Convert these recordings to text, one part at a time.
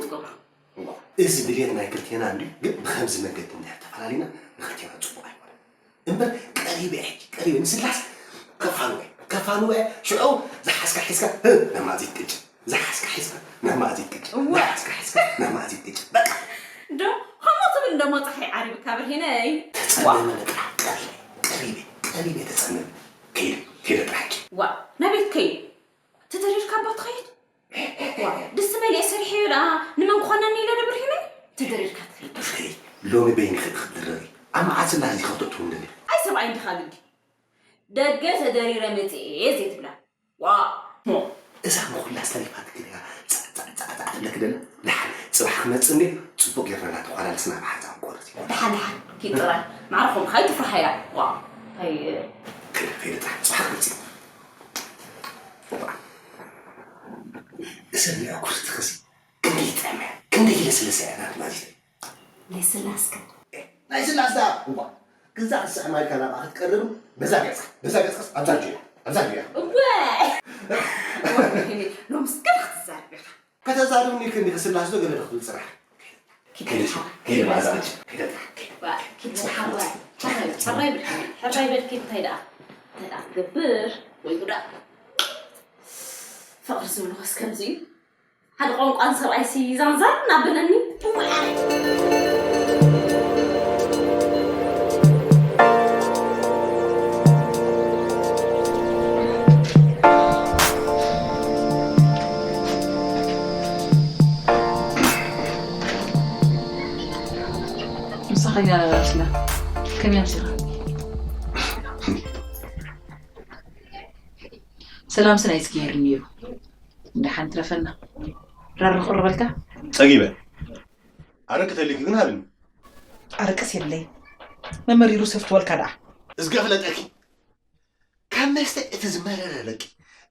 እዚ ድሌት ናይ ክልቴና እንድዩ፣ ግን ብኸምዚ መገዲ እንድሕር ተፈላሊና ንክልቴና ጽቡቕ ኣይኮነን። እምበር ቀሪበ እየ ሕጂ፣ ቀሪበ ንስላስ ከፋንወ፣ ከፋንወ ሽዑ ዝሓዝካ ሒዝካ፣ ህ፣ ናብ ማእዚት ቅጭ፣ ዝሓዝካ ሒዝካ ናብ ማእዚት ቅጭ፣ እወ። ዝሓዝካ ሒዝካ ናብ ማእዚት ቅጭ። በቃ። ዶ ከምኡ ትብል እንደሞ ጸሓይ ዓሪብካ ብርሂነይ። ተጸመመ በቃ፣ ቀሪበ፣ ቀሪበ፣ ቀሪበ ተጸመመ። ከይደ፣ ከይደ ጥራሕ ሕጂ። ዋ፣ ናበይ ትከይድ? ተደሪርካ እባ ትኸይድ? ዋ፣ ደስ በል እየ ሰሪሐዮ ደኣ፣ ንመን ክኾነኒ ኢለ ዶ ብርሂነይ? ተደሪርካ ትኸይድ። እፍተይ፣ ሎሚ በይንኺ ክትድረሪ። ኣብ መዓልቲ ስላስ ዲኺ ክትእትዊ እንደሊ? ኣይ ሰብኣይ እንዲኻ ግዲ። ደገ ተደሪረ መጽኤ ዘይትብላ። ዋ፣ ሞ። እዛ ንኹላ ዝተሪፋ ትግርያ ጻዕ፣ ጻዕ፣ ጻዕ፣ ጻዕ ትብለኪ ደላ። ደሓን፣ ጽባሕ ክመጽእ እንዴ፣ ጽቡቕ ጌርና እናተቋላለስና ብሓንሳብ ክንቆርስ እዩ። ደሓን፣ ደሓን፣ ኪድ ጥራይ። ማዕረ ኾንካ ኣይትፍርሃያ። ዋ፣ ኣይ፣ ከይደ፣ ከይደ ጥራሕ፣ ጽባሕ ክመጽእ እዩ። እሰን የዕኩርትኽሲ ክንደይ ይጥዕመ፣ ክንደይ ይለስልሰ እያ ናት ማዚት። ለስላስከ? ናይ ስላስ ደኣ፣ እዋ፣ ግዛ ክስዕማ ኢልካ ናብኣ ክትቀርብ፣ በዛ ገጽካ፣ በዛ ገጽካስ ኣብዛ ጆያ፣ ኣብዛ ጆያ። እወ! ሎምስ ገለ ክትዛረብ ኢኻ። ከተዛርብኒ ክንዲ ክስላስ ዶ ገለ ዶ ክትብል ጽናሕ? ኪድ ከይደ፣ ሓዋ። ከይደ መኣዛ፣ ከይደ፣ ከይደ። ዋ፣ ኪድ ሓዋ። ሕራይ፣ ሕራይ በል፣ ሕራይ በል፣ ኪድ እንታይ ደኣ? እንታይ ደኣ ትገብር? ወይ ጉዳ። ፍቕሪ ዝብልዎስ ከምዚ እዩ። ሓደ ቋንቋ ንሰብኣይሲ ዛንዛን እናበለኒ። ምሳኻ እያ ስላ ከመይ ኣምሲኻ? ሰላምሲ ናይ እስኪ ነይሩ። ደሓን ትረፈና። ራር ንቕርበልካ? ጸጊበ። ኣረቂ ተልዩኪ ግን ሃብኒ። ኣረቅስ የለይ። መመሪሩ ሰፍትወልካ ደኣ። እዝገ ፍለጠኪ። ካብ መስተ እቲ ዝመረረ ለቂ።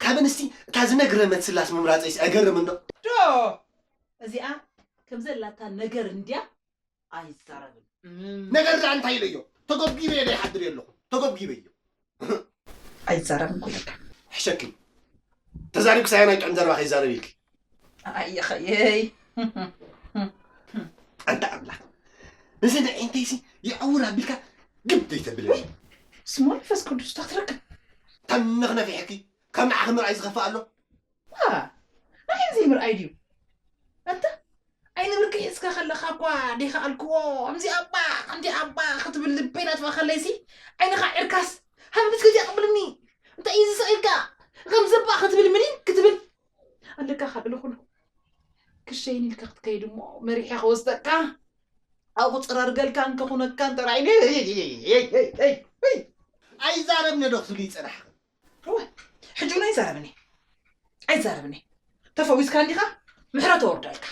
ካብ ኣንስቲ እታ ዝነግረመት ስላስ ምምራጸይስ ኣይገርምን ዶ? ዶ! እዚኣ ከም ዘላታ ነገር እንድያ ኣይዛረብን። እም። ነገር ደኣ እንታይ ኢለዮ? ተጎብጊበዮ ዶ ይሓድር ኣለኹ? ተጎብጊበዮ። ኣይዛረብን እኮ ኢለካ። ሕሸኪ። ተዛሪብኪ ሳያናይ ጥዑም ዘረባ ከይዛረብ ኢልኪ። ኣየኸየይ። ኣንታ ኣምላኽ። ንዚ ንዒንተይሲ ይዕውር ኣቢልካ ግብ ዘይተብለኒ። ስሙ መንፈስ ቅዱስ ታትረክብ። ታምነኽ ነፊሕኪ ካብ ንዓኺ ምርኣይ ዝኸፍእ ኣሎ? ዋ፣ ንዓይ ዘይምርኣይ ድዩ? ኣንታ፣ ዓይኒ ብርኪ ሒዝካ ከለኻ እኳ ዲኻ ኣልክዎ፣ ከምዚ ኣባ፣ ከምዚ ኣባ ክትብል ልበይ ናጥፋ ከለይሲ፣ ዓይንኻ ዒርካስ፣ ሃብብት ግዜ ኣቕብልኒ። እንታይ እዩ ዝስቕ ኢልካ? ከምዚ ኣባ ክትብል ምኒን ክትብል ኣለካ ካብ ኢሉ ኩሉ። ክሸይን ኢልካ ክትከይድ እሞ፣ መሪሐ ክወስደካ፣ ኣብኡ ክጸራርገልካን ከኹነካን ተራእይኒ። ኣይዛረብነ ዶ ክትብሊ ይጸናሕኽን? እወ፣ ሕጂ እውን ኣይዛረብን እየ። ኣይዛረብን እየ። ተፈዊስካ እንዲኻ? ምሕረት ኣውርደልካ።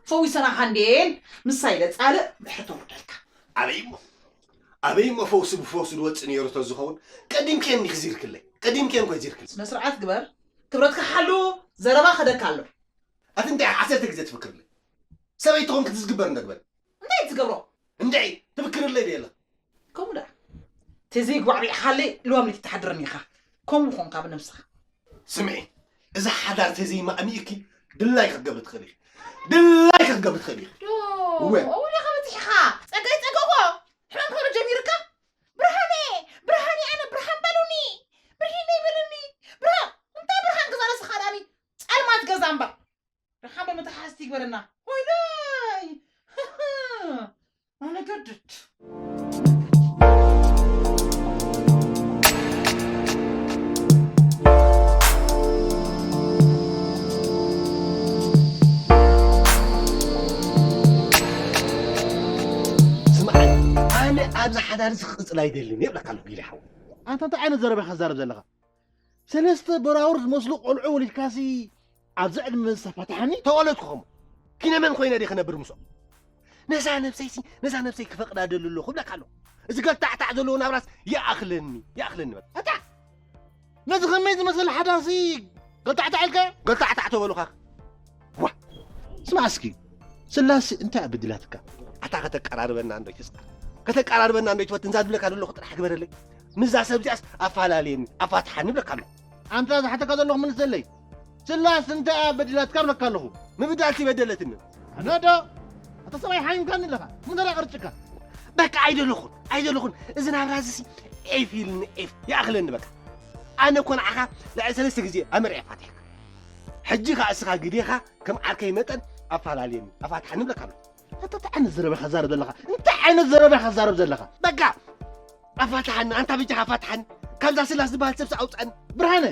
ፈዊሰናኻ እንድየን፣ ምሳይ ኢለ ጻልእ፣ ምሕረት ኣውርደልካ። ኣበይ እሞ? ኣበይ እሞ ፈውሲ ብፈውሲ ዝወጽእ ነይሩ ተዝኸውን፣ ቀዲምክየን እንዲኺ ዚርክለይ። ቀዲምክየን እኮ ዚርክለይ። ስነ ስርዓት ግበር። ክብረትካ ሓሉ፣ ዘረባ ከደካ ኣሎ። ኣቲ እንታይ ዓሰርተ ግዜ ትፍክርለይ? ሰበይቲ ኾንክ ትዝግበር እንደ ግበር። እንታይ ትገብሮ? እንድዒ፣ ትብክርለይ ዶ የለ? ከምኡ ደኣ። ተዘይግባዕቢዕኻለይ ልዋም ለይቲ ትሓድረኒ ኢኻ። ከምኡ ኾንካ ብነብስኻ። ስምዒ፣ እዛ ሓዳር ተዘይማእሚእኪ ድላይ ክትገብሪ ትኽእሊ ኢኺ። ድላይ ክትገብሪ ትኽእሊ ኢኺ። ዶ፣ እወ። ኣብኡ ዲኻ በጺሕኻ? ጸጋይ ጸገዎ፣ ሕማም ክብሪ ጀሚርካ? ብርሃነ፣ ብርሃነ፣ ኣነ ብርሃን በሉኒ። ብርሂነይ በሉኒ። ብርሃን፣ እንታይ ብርሃን ክዛረብ ስኻ ደኣኒ? ጸልማት ገዛ እምበር። ደሓን ብምትሓዝቲ ይግበረና። ወይለይ! ኣነ ገድድ። ስምዓኒ፣ ኣነ ኣብዚ ሓዳር እዚ ክቕጽል ኣይደልን እየ እብለካ ኣለኹ ጊለ ሓወይ። ኣንታ እንታይ ዓይነት ዘረባ ኢኻ ትዛረብ ዘለኻ? ሰለስተ በራውር ዝመስሉ ቆልዑ ወሊድካሲ ኣብዚ ዕድመ ዝተፋታሓኒ? ተወለድኩ ኸሞ። ኪነ መን ኮይነ ድየ ክነብር ምስኦም? ነዛ ነብሰይሲ፣ ነዛ ነብሰይ ክፈቕዳ ደሊ ኣለኹ እብለካ ኣለኹ። እዚ ገልታዕታዕ ዘለዎ ናብራስ ይኣኽለኒ፣ ይኣኽለኒ በቃ። ኣታ! ነዚ ከመይ ዝመሰለ ሓዳርሲ ገልታዕታዕ ኢልካዮ? ገልታዕታዕ ተበሉኻ። ዋ! ስማዕ እስኪ፣ ስላስ እንታይ ኣበዲላትካ? ኣታ ከተቀራርበና እንዶ ይትስካ። ከተቀራርበና እንዶ ይትፈትን እዛ ዝብለካ ዘለኹ ጥራሕ ግበረለይ። ምስዛ ሰብ እዚኣስ ኣፋላልየኒ፣ ኣፋትሓኒ እብለካ ኣለኹ። ኣንታ ዝሓተካ ዘለኹ መልሰለይ። ስላስ እንታይ እያ በዲላትካ እብለካ ኣለኹ። ምብዳልሲ በደለትኒ። ኣነ ዶ ኣታ ሰብኣይ ሓሚምካኒ ኣለኻ። ምን ዘላ ቅርጭካ? በቃ ኣይደለኹን ኣይደለኹን። እዚ ናብራ እዚ ሲ ኤፍ ኢልኒ ኤፍ ይኣኽለኒ። በቃ ኣነ እኮ ንዓኻ ልዕሊ ሰለስተ ግዜ ኣመርዕየ ፋቲሕካ። ሕጂ ኸኣ እስኻ ግዴኻ ከም ዓርከይ መጠን ኣፋላልየኒ ኣፋትሓኒ እብለካ ኣለኹ። ኣታ እንታይ ዓይነት ዘረባ ኢኻ ትዛረብ ዘለኻ? እንታይ ዓይነት ዘረባ ኢኻ ትዛረብ ዘለኻ? በቃ ኣፋትሓኒ፣ ኣንታ በጃኻ ኣፋትሓኒ። ካብዛ ስላስ ዝበሃል ሰብሲ ኣውፅኣኒ። ብርሃነ፣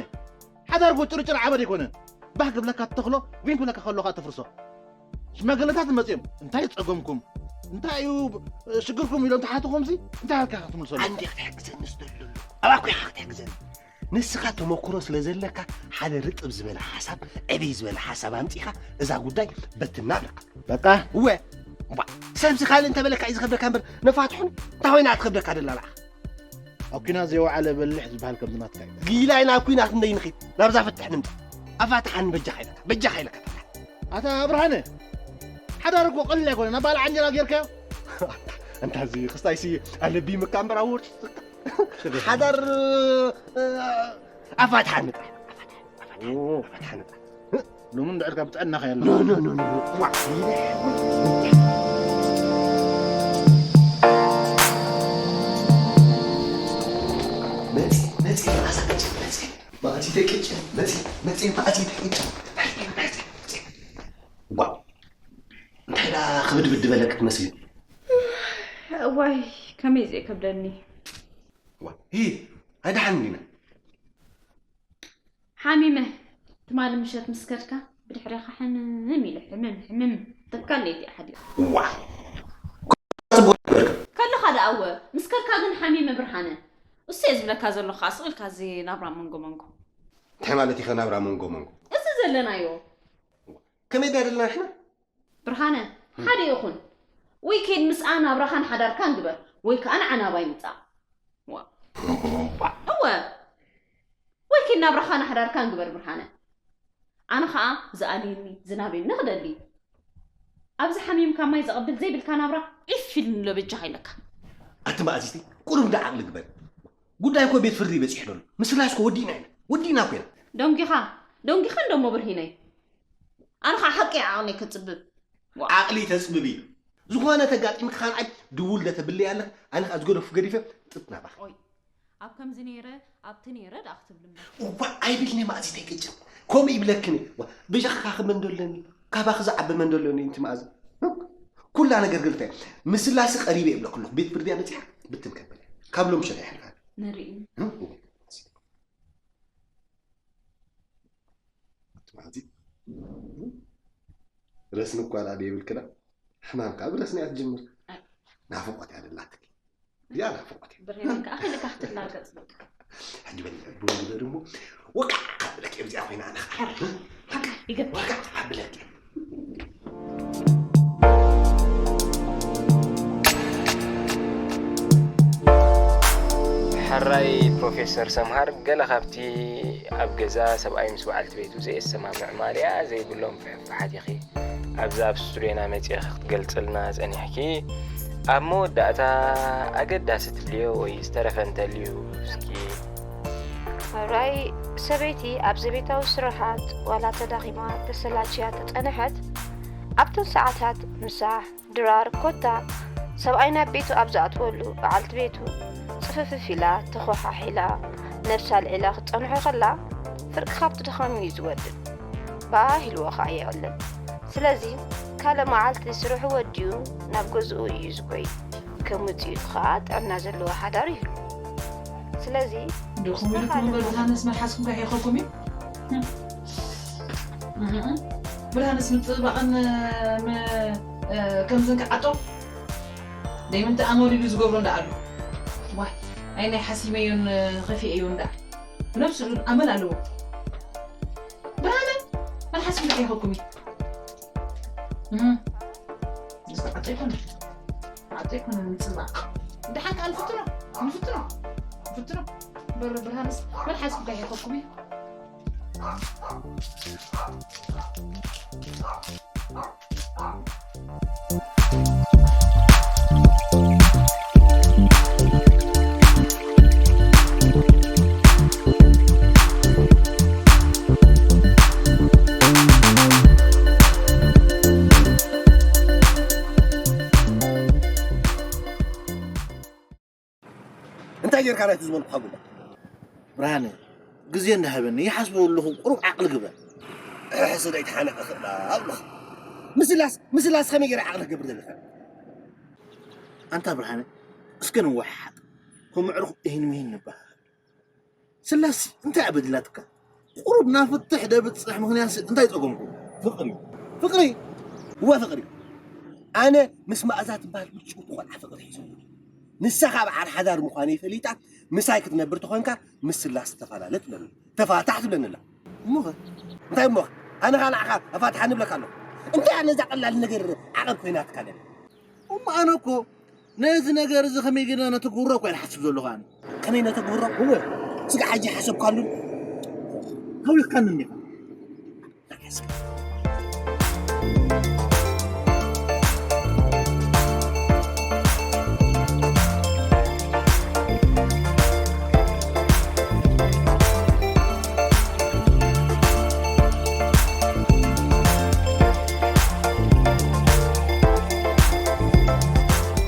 ሓዳር እኮ ጭርጭር ዓመድ ኣይኮነን። ባህ ክብለካ ትተኽሎ፣ ዊን ክብለካ ከሎ ኸኣ ተፍርሶ። ሽማግለታት መፅዮም እንታይ ፀገምኩም እንታይ እዩ ሽግርኩም ኢሎም ተሓትኹምሲ እንታይ ኣልካ ክትምልሰሉ? ኣንዴ ክትሕግዘኒ ዝደሉ ኣባኮ ኢኻ ክትሕግዘኒ። ንስኻ ተመክሮ ስለ ዘለካ ሓደ ርጥብ ዝበለ ሓሳብ ዕብይ ዝበለ ሓሳብ ኣምፂኻ እዛ ጉዳይ በትና ኣለካ። በቃ እወ እባ፣ ሰብሲ ካልእ እንተበለካ እዩ ዝኸብደካ እምበር ነፋትሑን እንታይ ኮይና ክትኸብደካ ደላ ንዓኻ? ኣብ ኲናት ዘይወዓለ በሊሕ ዝበሃል ከምዚ ናትካ እዩ። ጊላይ ናብ ኲናት እንደይንኺድ ናብዛ ፍትሕ ንምፃእ ኣፋትሓኒ በጃኻ ኢለካ በጃኻ ኢለካ። ኣታ ብርሃነ ሓዳር እኮ ቀሊል ኣይኮነን። ኣብ ባል ዓንጀራ ጌርካዮ። እንታዚ ክስታይሲ ኣለቢ ምካ እምበር ኣወርጭ ሓዳር ኣፋትሓኒ ጥራሕ ኣፋትሓኒ ጥራሕ። ሎሚ እንድዕርካ ብጥዕናኻ ያለ ኖ ኖ ኖ ኖ ኖ። ዋ መፂ መፂ መዓሳ ቅጭ መፂ ማእቲ ተቅጭ መፂ መፂ ማእቲ ተቅጭ መፂ መፂ መፂ። ዋ እንታይ ዳ ክብድብድ በለ ክትመስሊ። እዋይ ከመይ ዘይከብደኒ። ዋ ሂ ኣይደሓን እንዲና። ሓሚመ ትማሊ ምሸት ምስ ከድካ ብድሕሬኻ ሕምም ኢለ ሕምም ሕምም ተካል ለይቲ ሓዲረ። ዋ ከለኻ ደኣ እወ ምስ ከድካ ግን ሓሚመ ብርሃነ። እሱ እየ ዝብለካ ዘለኹ ከኣ ስቕ ኢልካ እዚ ናብራ መንጎ መንጎ። እንታይ ማለት ኢኸ ናብራ መንጎ መንጎ? እዚ ዘለናዮ። ከመይ ድና ዘለና ንሕና? ብርሃነ ሓደ ይኹን ወይ ኬድ ምስኣ ናብራኻን ሓዳርካን ግበር ወይ ከኣ ንዓ ናባይ ምጻእ። ዋ እወ ወይ ኬድ ናብራኻን ሓዳርካን ግበር ብርሃነ። ኣነ ኸኣ ዝኣልየኒ ዝናብ የኒ ክደሊ። ኣብዚ ሓሚምካ ማይ ዘቐብል ዘይብልካ ናብራ ዒፍ ኢልኒ ኣሎ በጃኻ ኢለካ። ኣቲ መኣዚቲ ቁሩብ እንዳ ዓቕሊ ግበር። ጉዳይ እኮ ቤት ፍርዲ በፂሑ ደሎ። ምስላስ እኮ ወዲእና ኢና ወዲእና እኮ ኢና። ደንጊኻ ደንጊኻ እንደሞ ብርሂነይ። ኣነ ኸዓ ሓቂ እየ ዓቕለይ ከፅብብ። ዓቕሊ ተፅብቢ። ዝኾነ ተጋጢምኪ ኸዓ ንዓይ ድውል ዶ ተብለይ ኣለኺ። ኣነ ኸዓ ዝገደፉ ገዲፈ ጥጥ ናባኺ። ኦይ ኣብ ከምዚ ነይረ ኣብቲ ነይረ ደኣ ክትብሊ እምበር። እዋእ ኣይብልኒ ማእዚተይ ቅጭን። ከምኡ ይብለክን እየ። ዋ በጃኺ ካኺ መን ዶ ኣለኒ? ካባኺ ዝዓቢ መን ዶ ኣለኒ እንቲ ማእዚ? ኩላ ነገር ገልጠ እያ። ምስላሲ ቀሪበ እየ ይብለኪ ኣለኹ። ቤት ፍርዲ እያ በፂሓ ብትን ከብል እያ። ካብ ሎሚ ምሸት ኣይሕልፋን። ንርኢ። እም? ማዚ ረስኒ እኳ ደኣ ደይብልክና ሕማም ከዓ ብረስኒ እያ ትጅምር። ናፍቆት እያ ደላትኪ። እዚኣ ናፍቆት እያ። ብሬን ከዓ ክልካ ክትላገፅ በቃ። ሕጂ በል ቡን ግበር እሞ ወቃዕ ብለክ እዚኣ ኮይና ኣነ ከዓ ሓቃ ይገብ ወቃዕ ብለክ። ሕራይ ፕሮፌሰር ሰምሃር፣ ገለ ካብቲ ኣብ ገዛ ሰብኣይ ምስ በዓልቲ ቤቱ ዘየሰማምዕ ማልያ ዘይብሎም ፍሕፋሓት ኢኺ ኣብዚ ኣብ ስቱድዮና መጺእኺ ክትገልጽልና ጸኒሕኪ። ኣብ መወዳእታ ኣገዳሲ ትብልዮ ወይ ዝተረፈ እንተልዩ እስኪ። ሕራይ ሰበይቲ ኣብ ዘቤታዊ ስራሓት ዋላ ተዳኺማ ተሰላችያ ተጸንሐት ኣብተን ሰዓታት ምሳሕ ድራር ኮታ ሰብኣይ ናብ ቤቱ ኣብ ዝኣትወሉ በዓልቲ ቤቱ ጽፍፍፍ ኢላ ተኾሓሒላ ነብሳ ኣልዒላ ክትጸንሖ ከላ ፍርቂ ካብቲ ድኻም እዩ ዝወድእ ባህ ኢልዎ ከኣ የዕልል ስለዚ ካልእ መዓልቲ ስርሑ ወዲኡ ናብ ገዝኡ እዩ ዝጎይ ከም ውጽኢቱ ከኣ ጥዕና ዘለዎ ሓዳር ይህሉ ስለዚ ዶ ከምኡ ኢልኩም እምበር ብርሃነስ መልሓስኩም ከ ይኸኩም እዩ? ብርሃንስ ምጽብባቕን ከምዝን ክዓጦ ደይ ምንታይ ኣመሉ ኢሉ ዝገብሮ እንዳ ኣሎ ዋይ ኣይ ናይ ሓሲመዮን ከፊኤዮን ደኣ ብነብሱ ግን ኣመል ኣለዎ ብርሃነ መልሓስ ምንታይ ይኸኩም እዩ ዝተዓጠ ይኮነ ዓጠ ይኮነ ምጽባቕ ደሓን ከኣ ንፍትኖ ንፍትኖ ንፍትኖ በር ብርሃንስ መልሓስ እንታይ ይኸኩም እዩ ጌርካ ናይቲ ዝበልኩኻ ጉዳይ። ብርሃነ፣ ግዜ እንዳሃበኒ ይሓስቦ ኣለኹ፣ ቁሩብ ዓቕሊ ግበር። ሕሕስ ዶ ይተሓነቕ እኽእል ኣብልኻ። ምስላስ ምስላስ ከመይ ገይረ ዓቕሊ ክገብር ዘለካ? ኣንታ ብርሃነ፣ እስከ ንወሓሓጥ። ከም ኣዕሩኽ እሂን ምሂን ንበሃል። ስላስ እንታይ ኣበዲላትካ? ቁሩብ ናብ ፍትሕ ደብጽሕ ምኽንያት እንታይ ጸገምኩም? ፍቕሪ። ፍቕሪ? እወ ፍቕሪ። ኣነ ምስ ማእዛ ትበሃል ብጭውቲ ቆልዓ ፍቕሪ ሒዙ። ንሳ ካብ ዓር ሓዳር ምዃነይ ፈሊጣ ምሳይ ክትነብር ተኾንካ ምስ ስላስ ተፈላለ ትብለኒ። ተፋታሕ ትብለኒ ኣላ። እሞኸ? እንታይ እሞኸ? ኣነ ኸኣ ንዓኻ ኣፋትሓኒ እብለካ ኣለኹ። እንታይ ኣነ እዛ ቀላል ነገር ዓቐብ ኮይናትካ ኣለኒ? እሞ ኣነ እኮ ነዚ ነገር እዚ ከመይ ጌርና ነተግብሮ እኮ እየ ዝሓስብ ዘለኹ ኣነ። ከመይ ነተግብሮ? እወ። ስጋዕ ሕጂ ሓሰብካሉ? ሃዊኽካኒ እንዲኻ።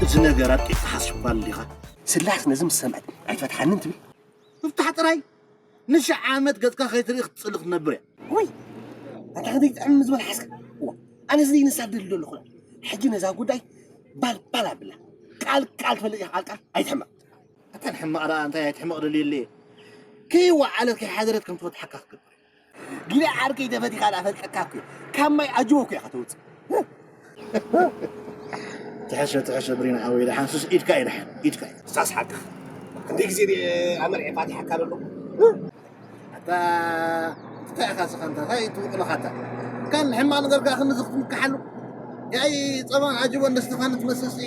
እዚ ነገር ኣጥቂቕካ ሓሲብካሉ ዲኻ? ስላስ ነዚ ምስ ሰምዐት ኣይትፈትሓንን ትብል? ምፍታሕ ጥራይ። ንሽሕ ዓመት ገጽካ ከይትርኢ ክትጽሊ ክትነብር እያ። ውይ፣ ኣንታ ክንደይ ጥዕም ዝብል ሓስካ። እዋ፣ ኣነ እዚ ንሳ ደሊ ዘለኹ። ሕጂ ነዛ ጉዳይ ባል ባል ኣብላ። ቃል ቃል ትፈልጥ ኢኻ፣ ቃል ቃል ኣይትሕመቕ። ኣታ ንሕመቕ ደኣ እንታይ ኣይትሕመቕ ደልየለ። ከይወዓለት ከይሓደረት ከም ትፈትሓካ ክትገብር። ጊላ ዓርከይ ተፈቲኻ ደኣ ፈልጠካ እኮ። ካብ ማይ ኣጅቦ እኮ ኢኻ ተውጽእ። ትሕሸ፣ ትሕሸ ብሪን ሓወይ፣ ደሓን ሱስ ኢድካ እዩ፣ ደሓን ኢድካ እዩ። ሳስ ሓቅኻ። ክንደይ ግዜ ድየ ኣመርዒ ፋቲሓካ ዘሎ? ኣታ እንታይ ኢኻ ስኻ፣ እንታይ ትውዕለኻ ኣታ? ካን ሕማቕ ነገር ከኣ ክንዚ ክትምክሓሉ? ያይ ጸባን ኣጅቦን ደስተኻን ትመስልሲ፣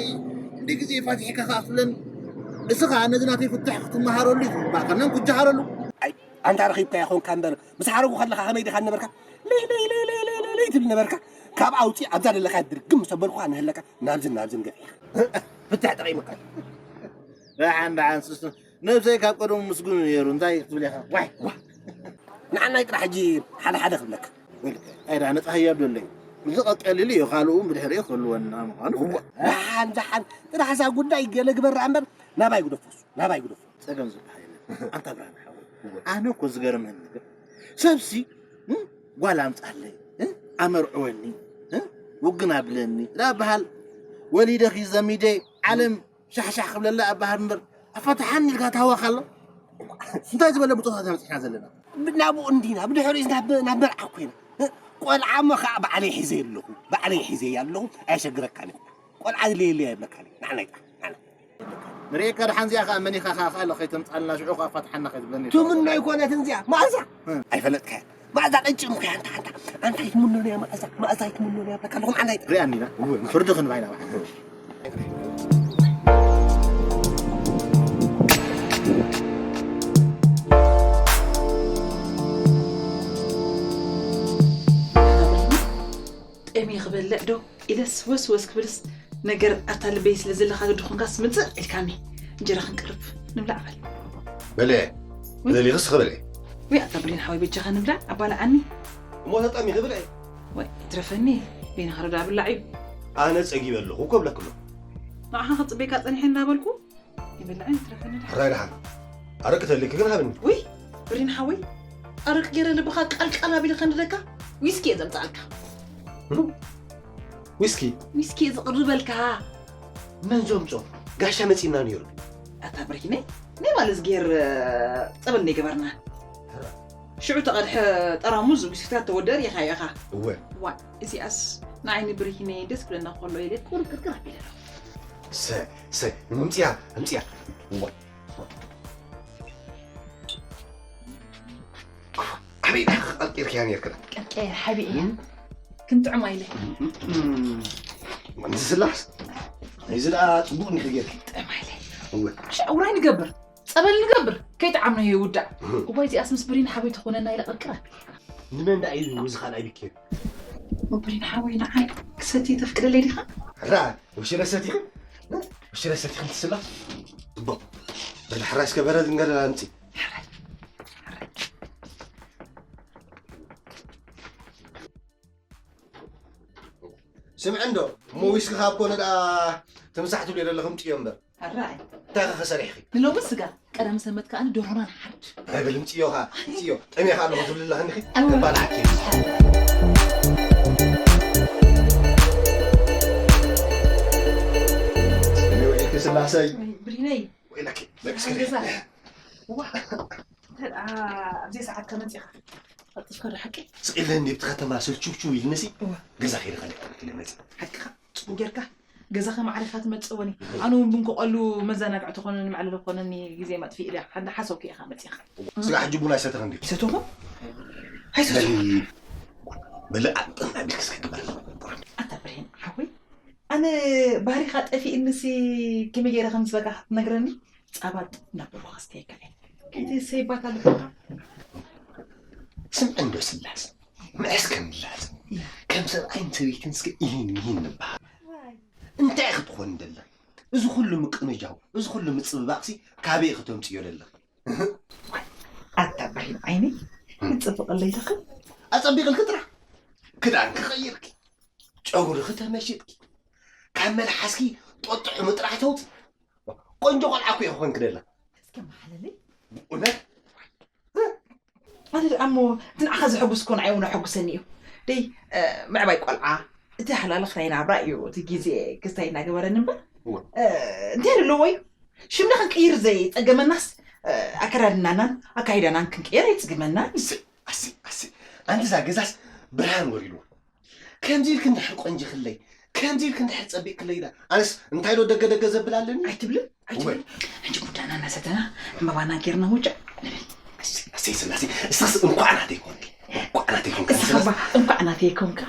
ክንደይ ግዜ ፋቲሕካ ከኣ ትብለኒ? እስኻ ነዚ ናተይ ፍትሕ ክትመሃረሉ እዩ ዝግባእካ፣ ነን ክጀሃረሉ። ኣይ፣ ኣንታ ረኺብካዮ ኾንካ እምበር፣ ምስ ሓረጉ ከለኻ ከመይ ዲኻ ነበርካ? ለይ፣ ለይ፣ ለይ ትብል ነበርካ። ካብ ኣውጺእ ኣብዛ ዘለካ ድርግም ምስ ኣበልኩኻ ንህለካ ናብዝን ናብዝን ገፊሕካ። ፍትሕ ጠቒሙካ። ደሓን፣ ደሓን፣ ስስ-፣ ነብሰይ ካብ ቀደሙ ምስጉን እዩ ነይሩ። እንታይ ክትብል ኢኻ? ዋይ፣ ዋ። ንዓናይ ጥራሕ ሕጂ ሓደ ሓደ ክብለካ። ወልከ፣ ኣይ፣ ደኣ ነጻ ህያብ ደለዩ። እዚ ቀቀሊሉ እዩ፣ ካልኡ ብድሕሪኡ ክህልወና ምዃኑ እወ። ፍለጥ። ደሓን፣ ደሓን፣ ጥራሕ እዛ ጉዳይ ገለ ግበራ እምበር፣ ናባይ ግደፎ እሱ፣ ናባይ ግደፎ። ጸገም ዝበሃል የለን። ኣንታ ብርሃን ሓወይ፣ ኣነ እኮ ዝገርመኒ ነገር፣ ሰብሲ፣ እም፣ ጓል ኣምጻለይ፣ እም፣ ኣመርዕወኒ፣ እም፣ ውግን ኣብለኒ፣ ደኣ በሃል፣ ወሊደኺ ዘሚደይ፣ ዓለም ሻሕሻሕ ክብለላ ኣበሃል እምበር፣ ኣፋትሓኒ ኢልካ ትሃወኽ ኣሎ። እንታይ ዝበለ ብጾታት ኢና በጺሕና ዘለና? ብ-፣ ናብኡ እንዲና፣ ብድሕሪኡስ ናብ፣ ናብ መርዓ እኮ ኢና። ቆልዓ እሞ ኸዓ ባዕለይ ሒዘ ኣለኹ፣ ባዕለይ ሒዘ ኣለኹ፣ ኣየሸግረካን እዩ። ቆልዓ ድለየለይ ኣይብለካን እዩ። ንዓና ይጥራሕ፣ ንዓና። ንርእየካ ደሓን እዚኣ ኸዓ መን ኢኻ ኸዓ፣ ኸዓ ከይተምጽኣልና ሽዑ ኸዓ ኣፋትሓና ከይትብለኒ ትምኖ ኣይኮነትን እዚኣ፣ መኣዛ። እም። ኣይፈለጥካያ። መኣዛ ቀጭን እኮ ኣንታ፣ ኣንታ፣ ኣንታ ኣይትምኖን እያ መኣዛ፣ መኣዛ ኣይትምኖን እያ ብለካ ኣለኹ፣ መዓንዳ ኣይጥራሕ። ርኣኒና፣ እወ፣ ፍርዲ ክንባ ኢና። ጠምየ ክበልዕ ዶ ኢለስ ወስ ወስ ክብልስ ነገር ኣታ ልበይ ስለ ዘለኻ ግዲ ኾንካስ ምጽእ ኢልካኒ። እንጀራ ክንቅርብ ንብላዕ በል። በለ፣ ወይ። ደሊኽስ ኸበለ። ወይ ኣታ ብሪን ሓወይ በጃኻ ንብላዕ ኣባልዓኒ። እሞ ተጠሚኺ ብልዒ። ወይ ትረፈኒ፣ በይንኻ ዶ ደኣ ብላዕ እዩ። ኣነ ጸጊበ ኣለኹ እኮ እብለኪ ኣለኹ። ንዓኻ ክጽበየካ ጸኒሐ እንዳበልኩ ይብላዕ ይትረፈኒ ደሓን። ሕራይ ደሓን። ኣረቂ ተልዩኪ ግን ሃብኒ። ውይ፣ ብሪን ሓወይ፣ ኣረቂ ገይረ ልብኻ ቃልቃል ኣቢለ ከንድደካ፣ ዊስኪ እየ ዘምጽኣልካ። እም? ዊስኪ? ዊስኪ እየ ዘቕርበልካ። መን ዘምጾ? ጋሻ መጺና ነይሩ። ኣታ ብሪሂነይ፣ ናይ ማለዝጌር ጸበል እንደ ገበርና። ሕራይ። ሽዑ ተቐድሐ ጠራሙዝ ዊስክታት ተወደር ኢኻ ኢኻ። እወ። ዋ፣ እዚኣስ ንዓይኒ ብርሂነይ ደስ ክብለና ከሎ ኢለ ቁርቅርቅር ኣቢለ ኣለኹ። ሰ-፣ ሰ-፣ እምፅያ፣ እምፅያ። እዋ። ኣበይ ዳ ቀርቂርክያ ነርክላ? ቀርቂረ ሓቢኤ። እም? ክንጥዕማ ኢለ። እም፣ እም፣ እም። ንስላስ? እዚ ደኣ ፅቡቕ እንዲኺ ጌርኪ። ጥዕማ ኢለ። እወ። ሻ፣ ውራይ ንገብር። ጸበል ንገብር፣ ከይጠዓምናዮ ይውዳእ። እህ። እዋይ፣ እዚኣስ ምስ ብሪን ሓወይ ተኾነና ኢለ ቅርቅር ኣቢለ። ንመን ደኣ እዩ እዚ ካልኣይ ቢኬሪ? ብሪን ሓወይ፣ ንዓይ ክሰቲ ተፍቅደለይ ዲኻ? ሕራ፣ ውሽረ ሰቲኺ? ውሽረ ሰቲኺ እንትስላ? ጽቡቕ። በል፣ ሕራይ እስከ በረድ ንገረና ኣምጺ። ሕራይ፣ ሕራይ። ስምዒ እንዶ፣ እሞ ዊስኪ ካብ ኮነ ደኣ ትምሳሕ ትብልዮ ዘለኺ ምጽዮ እምበር። ሕራይ። እንታይ ከ ሰሪሕኺ? ንሎሚ ስጋ። ቀዳም ሰንበት ከኣ ደርሆና ንሓርድ። ኣይ በል ምጽዮ ኸኣ፣ ምጽዮ። ጠሜኻ ኣለኹ ትብሊ ኣለኻ እንዲኺ? እወ። እባ ንዓኪ። ሰላም ውዒልኪ ስላሰይ። ወይ ብሪነይ። ወይለኪ፣ ለቅስኪ። ገዛ። እዋ። እንተ ደኣ ኣብዚ ሰዓት ከመጽእኻ? ቀልጢፍካ ዶ ሓቂ? ስቕ ኢለ እንዲ ኣብቲ ከተማ ስልችውችው ኢልንሲ፣ እዋ። ገዛ ከይደ ካልእ ክብል ኢለ መጽእ። ሓቅኻ፣ ጽቡቕ ጌርካ። ገዛኻ ማዕሪኻ ትመጽእ ወኒ። ኣነ እውን ብንክቐሉ መዘናግዒ ትኾነኒ፣ መዕለሊ ክኾነኒ ግዜ መጥፍኢ ኢለ፣ ሓንዳ ሓሰብኩ ኢኻ መጺኻ። ስጋ ሕጂ ቡን ኣይሰተኽን ድዩ? ኣይሰተኹን? ኣይሰተኹን። በሊ፣ በሊ ኣብ ጥዕና ቢልክስ ክግበር ኣለዎ። ኣታ ብርሂን ሓወይ፣ ኣነ ባህሪኻ ጠፊእንሲ ከመይ ገይረ ከም ዝበካ ክትነግረኒ? ጻባ ጥብ እናበልኩ ከስተየካ እየ። ከይተሰይባካ ኣለኹ። ስምዒ እንዶ ስላስ፣ መዐስ ከም ንላዘም። ከም ሰብኣይን ሰበይትን እስከ ኢሂን ሚሂን ንበሃል። እንታይ ክትኾን ደላ? እዚ ኩሉ ምቅንጃው፣ እዚ ኩሉ ምጽብባቕሲ ካበይ ከተምጽዮ ደለኺ? ኣታ ብርሂን ዓይነይ፣ ክትጽብቕለይ ትኽእል? ኣጸቢቕልኪ ጥራሕ። ክዳንኪ ቀይርኪ፣ ጨጉርኺ ተመሺጥኪ፣ ካብ መልሓስኪ ጦጥዑ ምጥራሕ ተውጽእ። ቆንጆ ቆልዓ እኮ እየ ክኾንኪ ደላ። እስከ መሓለለይ። እውነት? ኣነ ደኣ እሞ እቲ ንዓኻ ዘሐጉስ እኮ ንዓይ እውን ኣሐጉሰኒ እዩ። ደይ፣ እ፣ ምዕባይ ቆልዓ፣ እቲ ሃላለኽ ናይ ናብራ እዩ፣ እቲ ግዜ ክስታይ እናገበረኒ እምበር። እወ። እ፣ እንታይ ኣለዎ እዩ? ሽምና ክንቅይር ዘይጸገመናስ፣ እ፣ ኣከዳድናናን ኣካይዳናን ክንቅየር ኣይጽግመናን እዩ። ኣሲ፣ ኣሲ፣ ኣሲ። ኣንቲ እዛ ገዛስ ብርሃን ወሪድዎ። ከምዚ ኢልክ እንድሕር ቆንጅኽለይ፣ ከምዚ ኢልክ እንድሕር ጸቢቕክለይ ኢላ። ኣነስ እንታይ ዶ ደገ ደገ ዘብል ኣለኒ? ኣይትብልን፣ ኣይትብልን። ወይ። ሕጂ ቡዳና እናሰተና፣ ዕምባባና ጌርና ውጭ ንብል። ኣሰይ፣ ኣሰይ ስላሴ፣ እስኻስ እንኳዕ ናተይ ኮንኪ። እንኳዕ ናተይ ኮንኪ። እስኻ ስላስ-፣ እባ እንኳዕ ናተይ ኮንካ።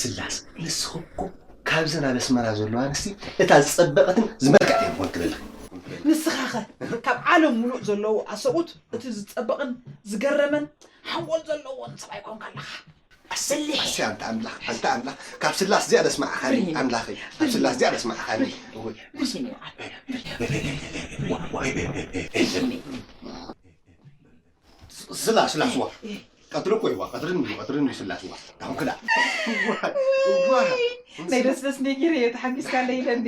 ስላስ፣ ንስኺ እኮ ካብዘን ኣብ ኣስመራ ዘለዋ ኣንስቲ እታ ዝጸበቐትን ዝመልከዐትን ኮንኪ ዘለኺ። ንስኻኸ ካብ ዓለም ሙሉእ ዘለዉ ኣሰብኡት እቲ ዝጸበቕን ዝገረመን ሓንጎል ዘለዎን ሰብኣይ ኮንካ ኣለኻ። ኣሰይ፣ ኣሰይ፣ ኣንታ ኣምላኽ፣ ኣንታ ኣምላኽ፣ ካብ ስላስ እዚኣ ደስማዕኻኒ፣ ብርሂን። ኣምላኸይ፣ ካብ ብርሂን። ስላስ እዚኣ ደስማዕኻኒ። ብርሂን። እወ። ብርሂን። ዋ፣ ዋ፣ ዋ፣ ዋ፣ ዋ። ብርሂን። ስ-፣ ስላስ፣ ስላስ፣ ዋ። እ። ቀትሪ እኮ እዩ፣ ዋ፣ ቀትሪ እንዲ፣ ቀትሪ እንዲ ስላስ፣ ዋ። ኣሁን ክላ። ዋ፣ ዋ። ናይ ደስደስ ነጊረ እየ፣ ተሓጊስካ ኣለይ ኢለ እንዴ።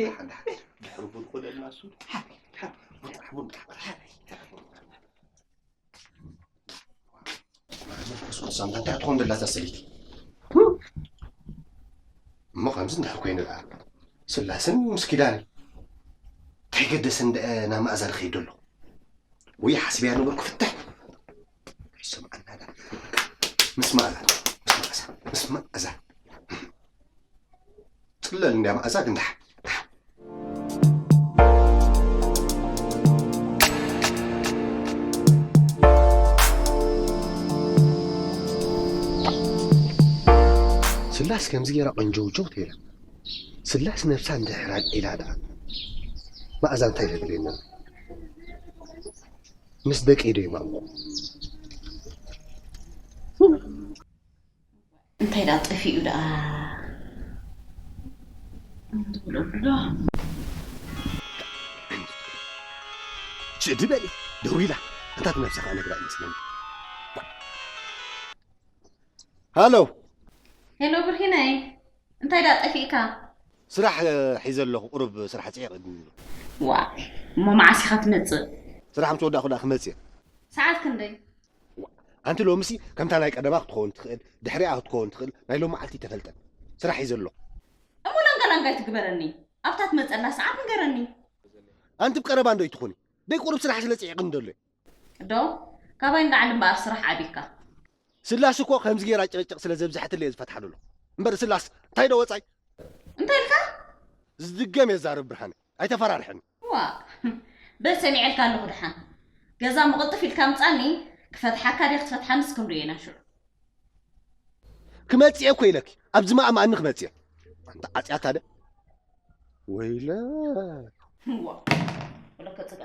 ድሕሪ ቡን ኮደልና እሱ። ሓቢ፣ ሓቢ። ቡን ጥራሕ፣ ቡን ጥራሕ። ሓቢ። መንፈስ ቅዱስ ኣምላኽ እንታይ ትኾን ደላ እዛ ሰበይቲ? እሞ ከምዚ እንድሕር ኮይኑ ደኣ ስላስን ምስ ኪዳነ እንታይ ገደሰን ደኣ ናብ መኣዛ ዝኸይድ ዘሎ? ወይ ሓስበያ ነበርኩ ፍትሕ። ኣይሰምዓና ደኣ። ምስ መኣዛ፣ ምስ መኣዛ፣ ምስ መኣዛ። ጽለል እንድያ መኣዛ ግን ደሓን፣ ደሓን። ስላስ ከምዚ ገይራ ቆንጀውጀው ትብል። ስላስ ነብሳ እንድሕር ኣልዒላ ደኣ መኣዛ እንታይ ደድልየና? ምስ ደቀይ ዶ ይማሙ? እንታይ ደኣ ጠፊኡ ደኣ? ትብለሉ ዶ? ችዲ በሊ፣ ደዊላ። ኣንታ እቲ ነብሳ ከኣ ነግራ ይመስለኒ። ሃሎ። ሄሎ ብርሂነይ፣ እንታይ ደኣ ጠፊእካ? ስራሕ፣ እ፣ ሒዘ ኣለኹ፣ ቁሩብ ስራሕ ጽዒቕኒ። ዋ፣ እሞ መዓስ ኢኻ ትመጽእ? ስራሕ ምስ ወዳእኩ ደኣ ክመጽእ እየ። ሰዓት ክንደይ? ዋ፣ ኣንቲ ሎምሲ ከምታ ናይ ቀደማ ክትኸውን ትኽእል፣ ድሕሪኣ ክትኸውን ትኽእል፣ ናይ ሎመዓልቲ ኣይተፈልጠን። ስራሕ ሒዘ ኣለኹ። እሞ ላንጋ ላንጋ ኣይትግበረኒ። ኣብታ ትመጸላ ሰዓት ንገረኒ። ኣንቲ ብቀረባ እንዶ ኣይትኾኒ? ደይ ቁሩብ ስራሕ ስለ ጽዒቕኒ ደሎ። ዶ? ካባይ ንላዕሊ እምበኣር ስራሕ ዓቢካ። ስላስ እኮ ከምዚ ጌራ ጭቕጭቕ ስለ ዘብዝሐትለይ እየ ዝፈትሓ ደሎ። እምበር ስላስ፣ እንታይ ዶ ወጻይ? እንታይ ኢልካ? ዝድገም እየ ዛረብ ብርሃነ። ኣይተፈራርሐኒ። ዋ፣ በል ሰሚዐልካ ኣለኹ ደሓን። ገዛ ምቕልጥፍ ኢልካ ምጻኒ፣ ክፈትሓካ ድየ ክትፈትሓንስ ክንሪኦ ኢና ሽዑ። ክመጽእ እኮ ኢለኪ፣ ኣብዚ ማእማእኒ ክመጽእ። ኣንታ ዓጽያታ ደ? ወይለ። ዋ፣ ወለከ ጽጋ።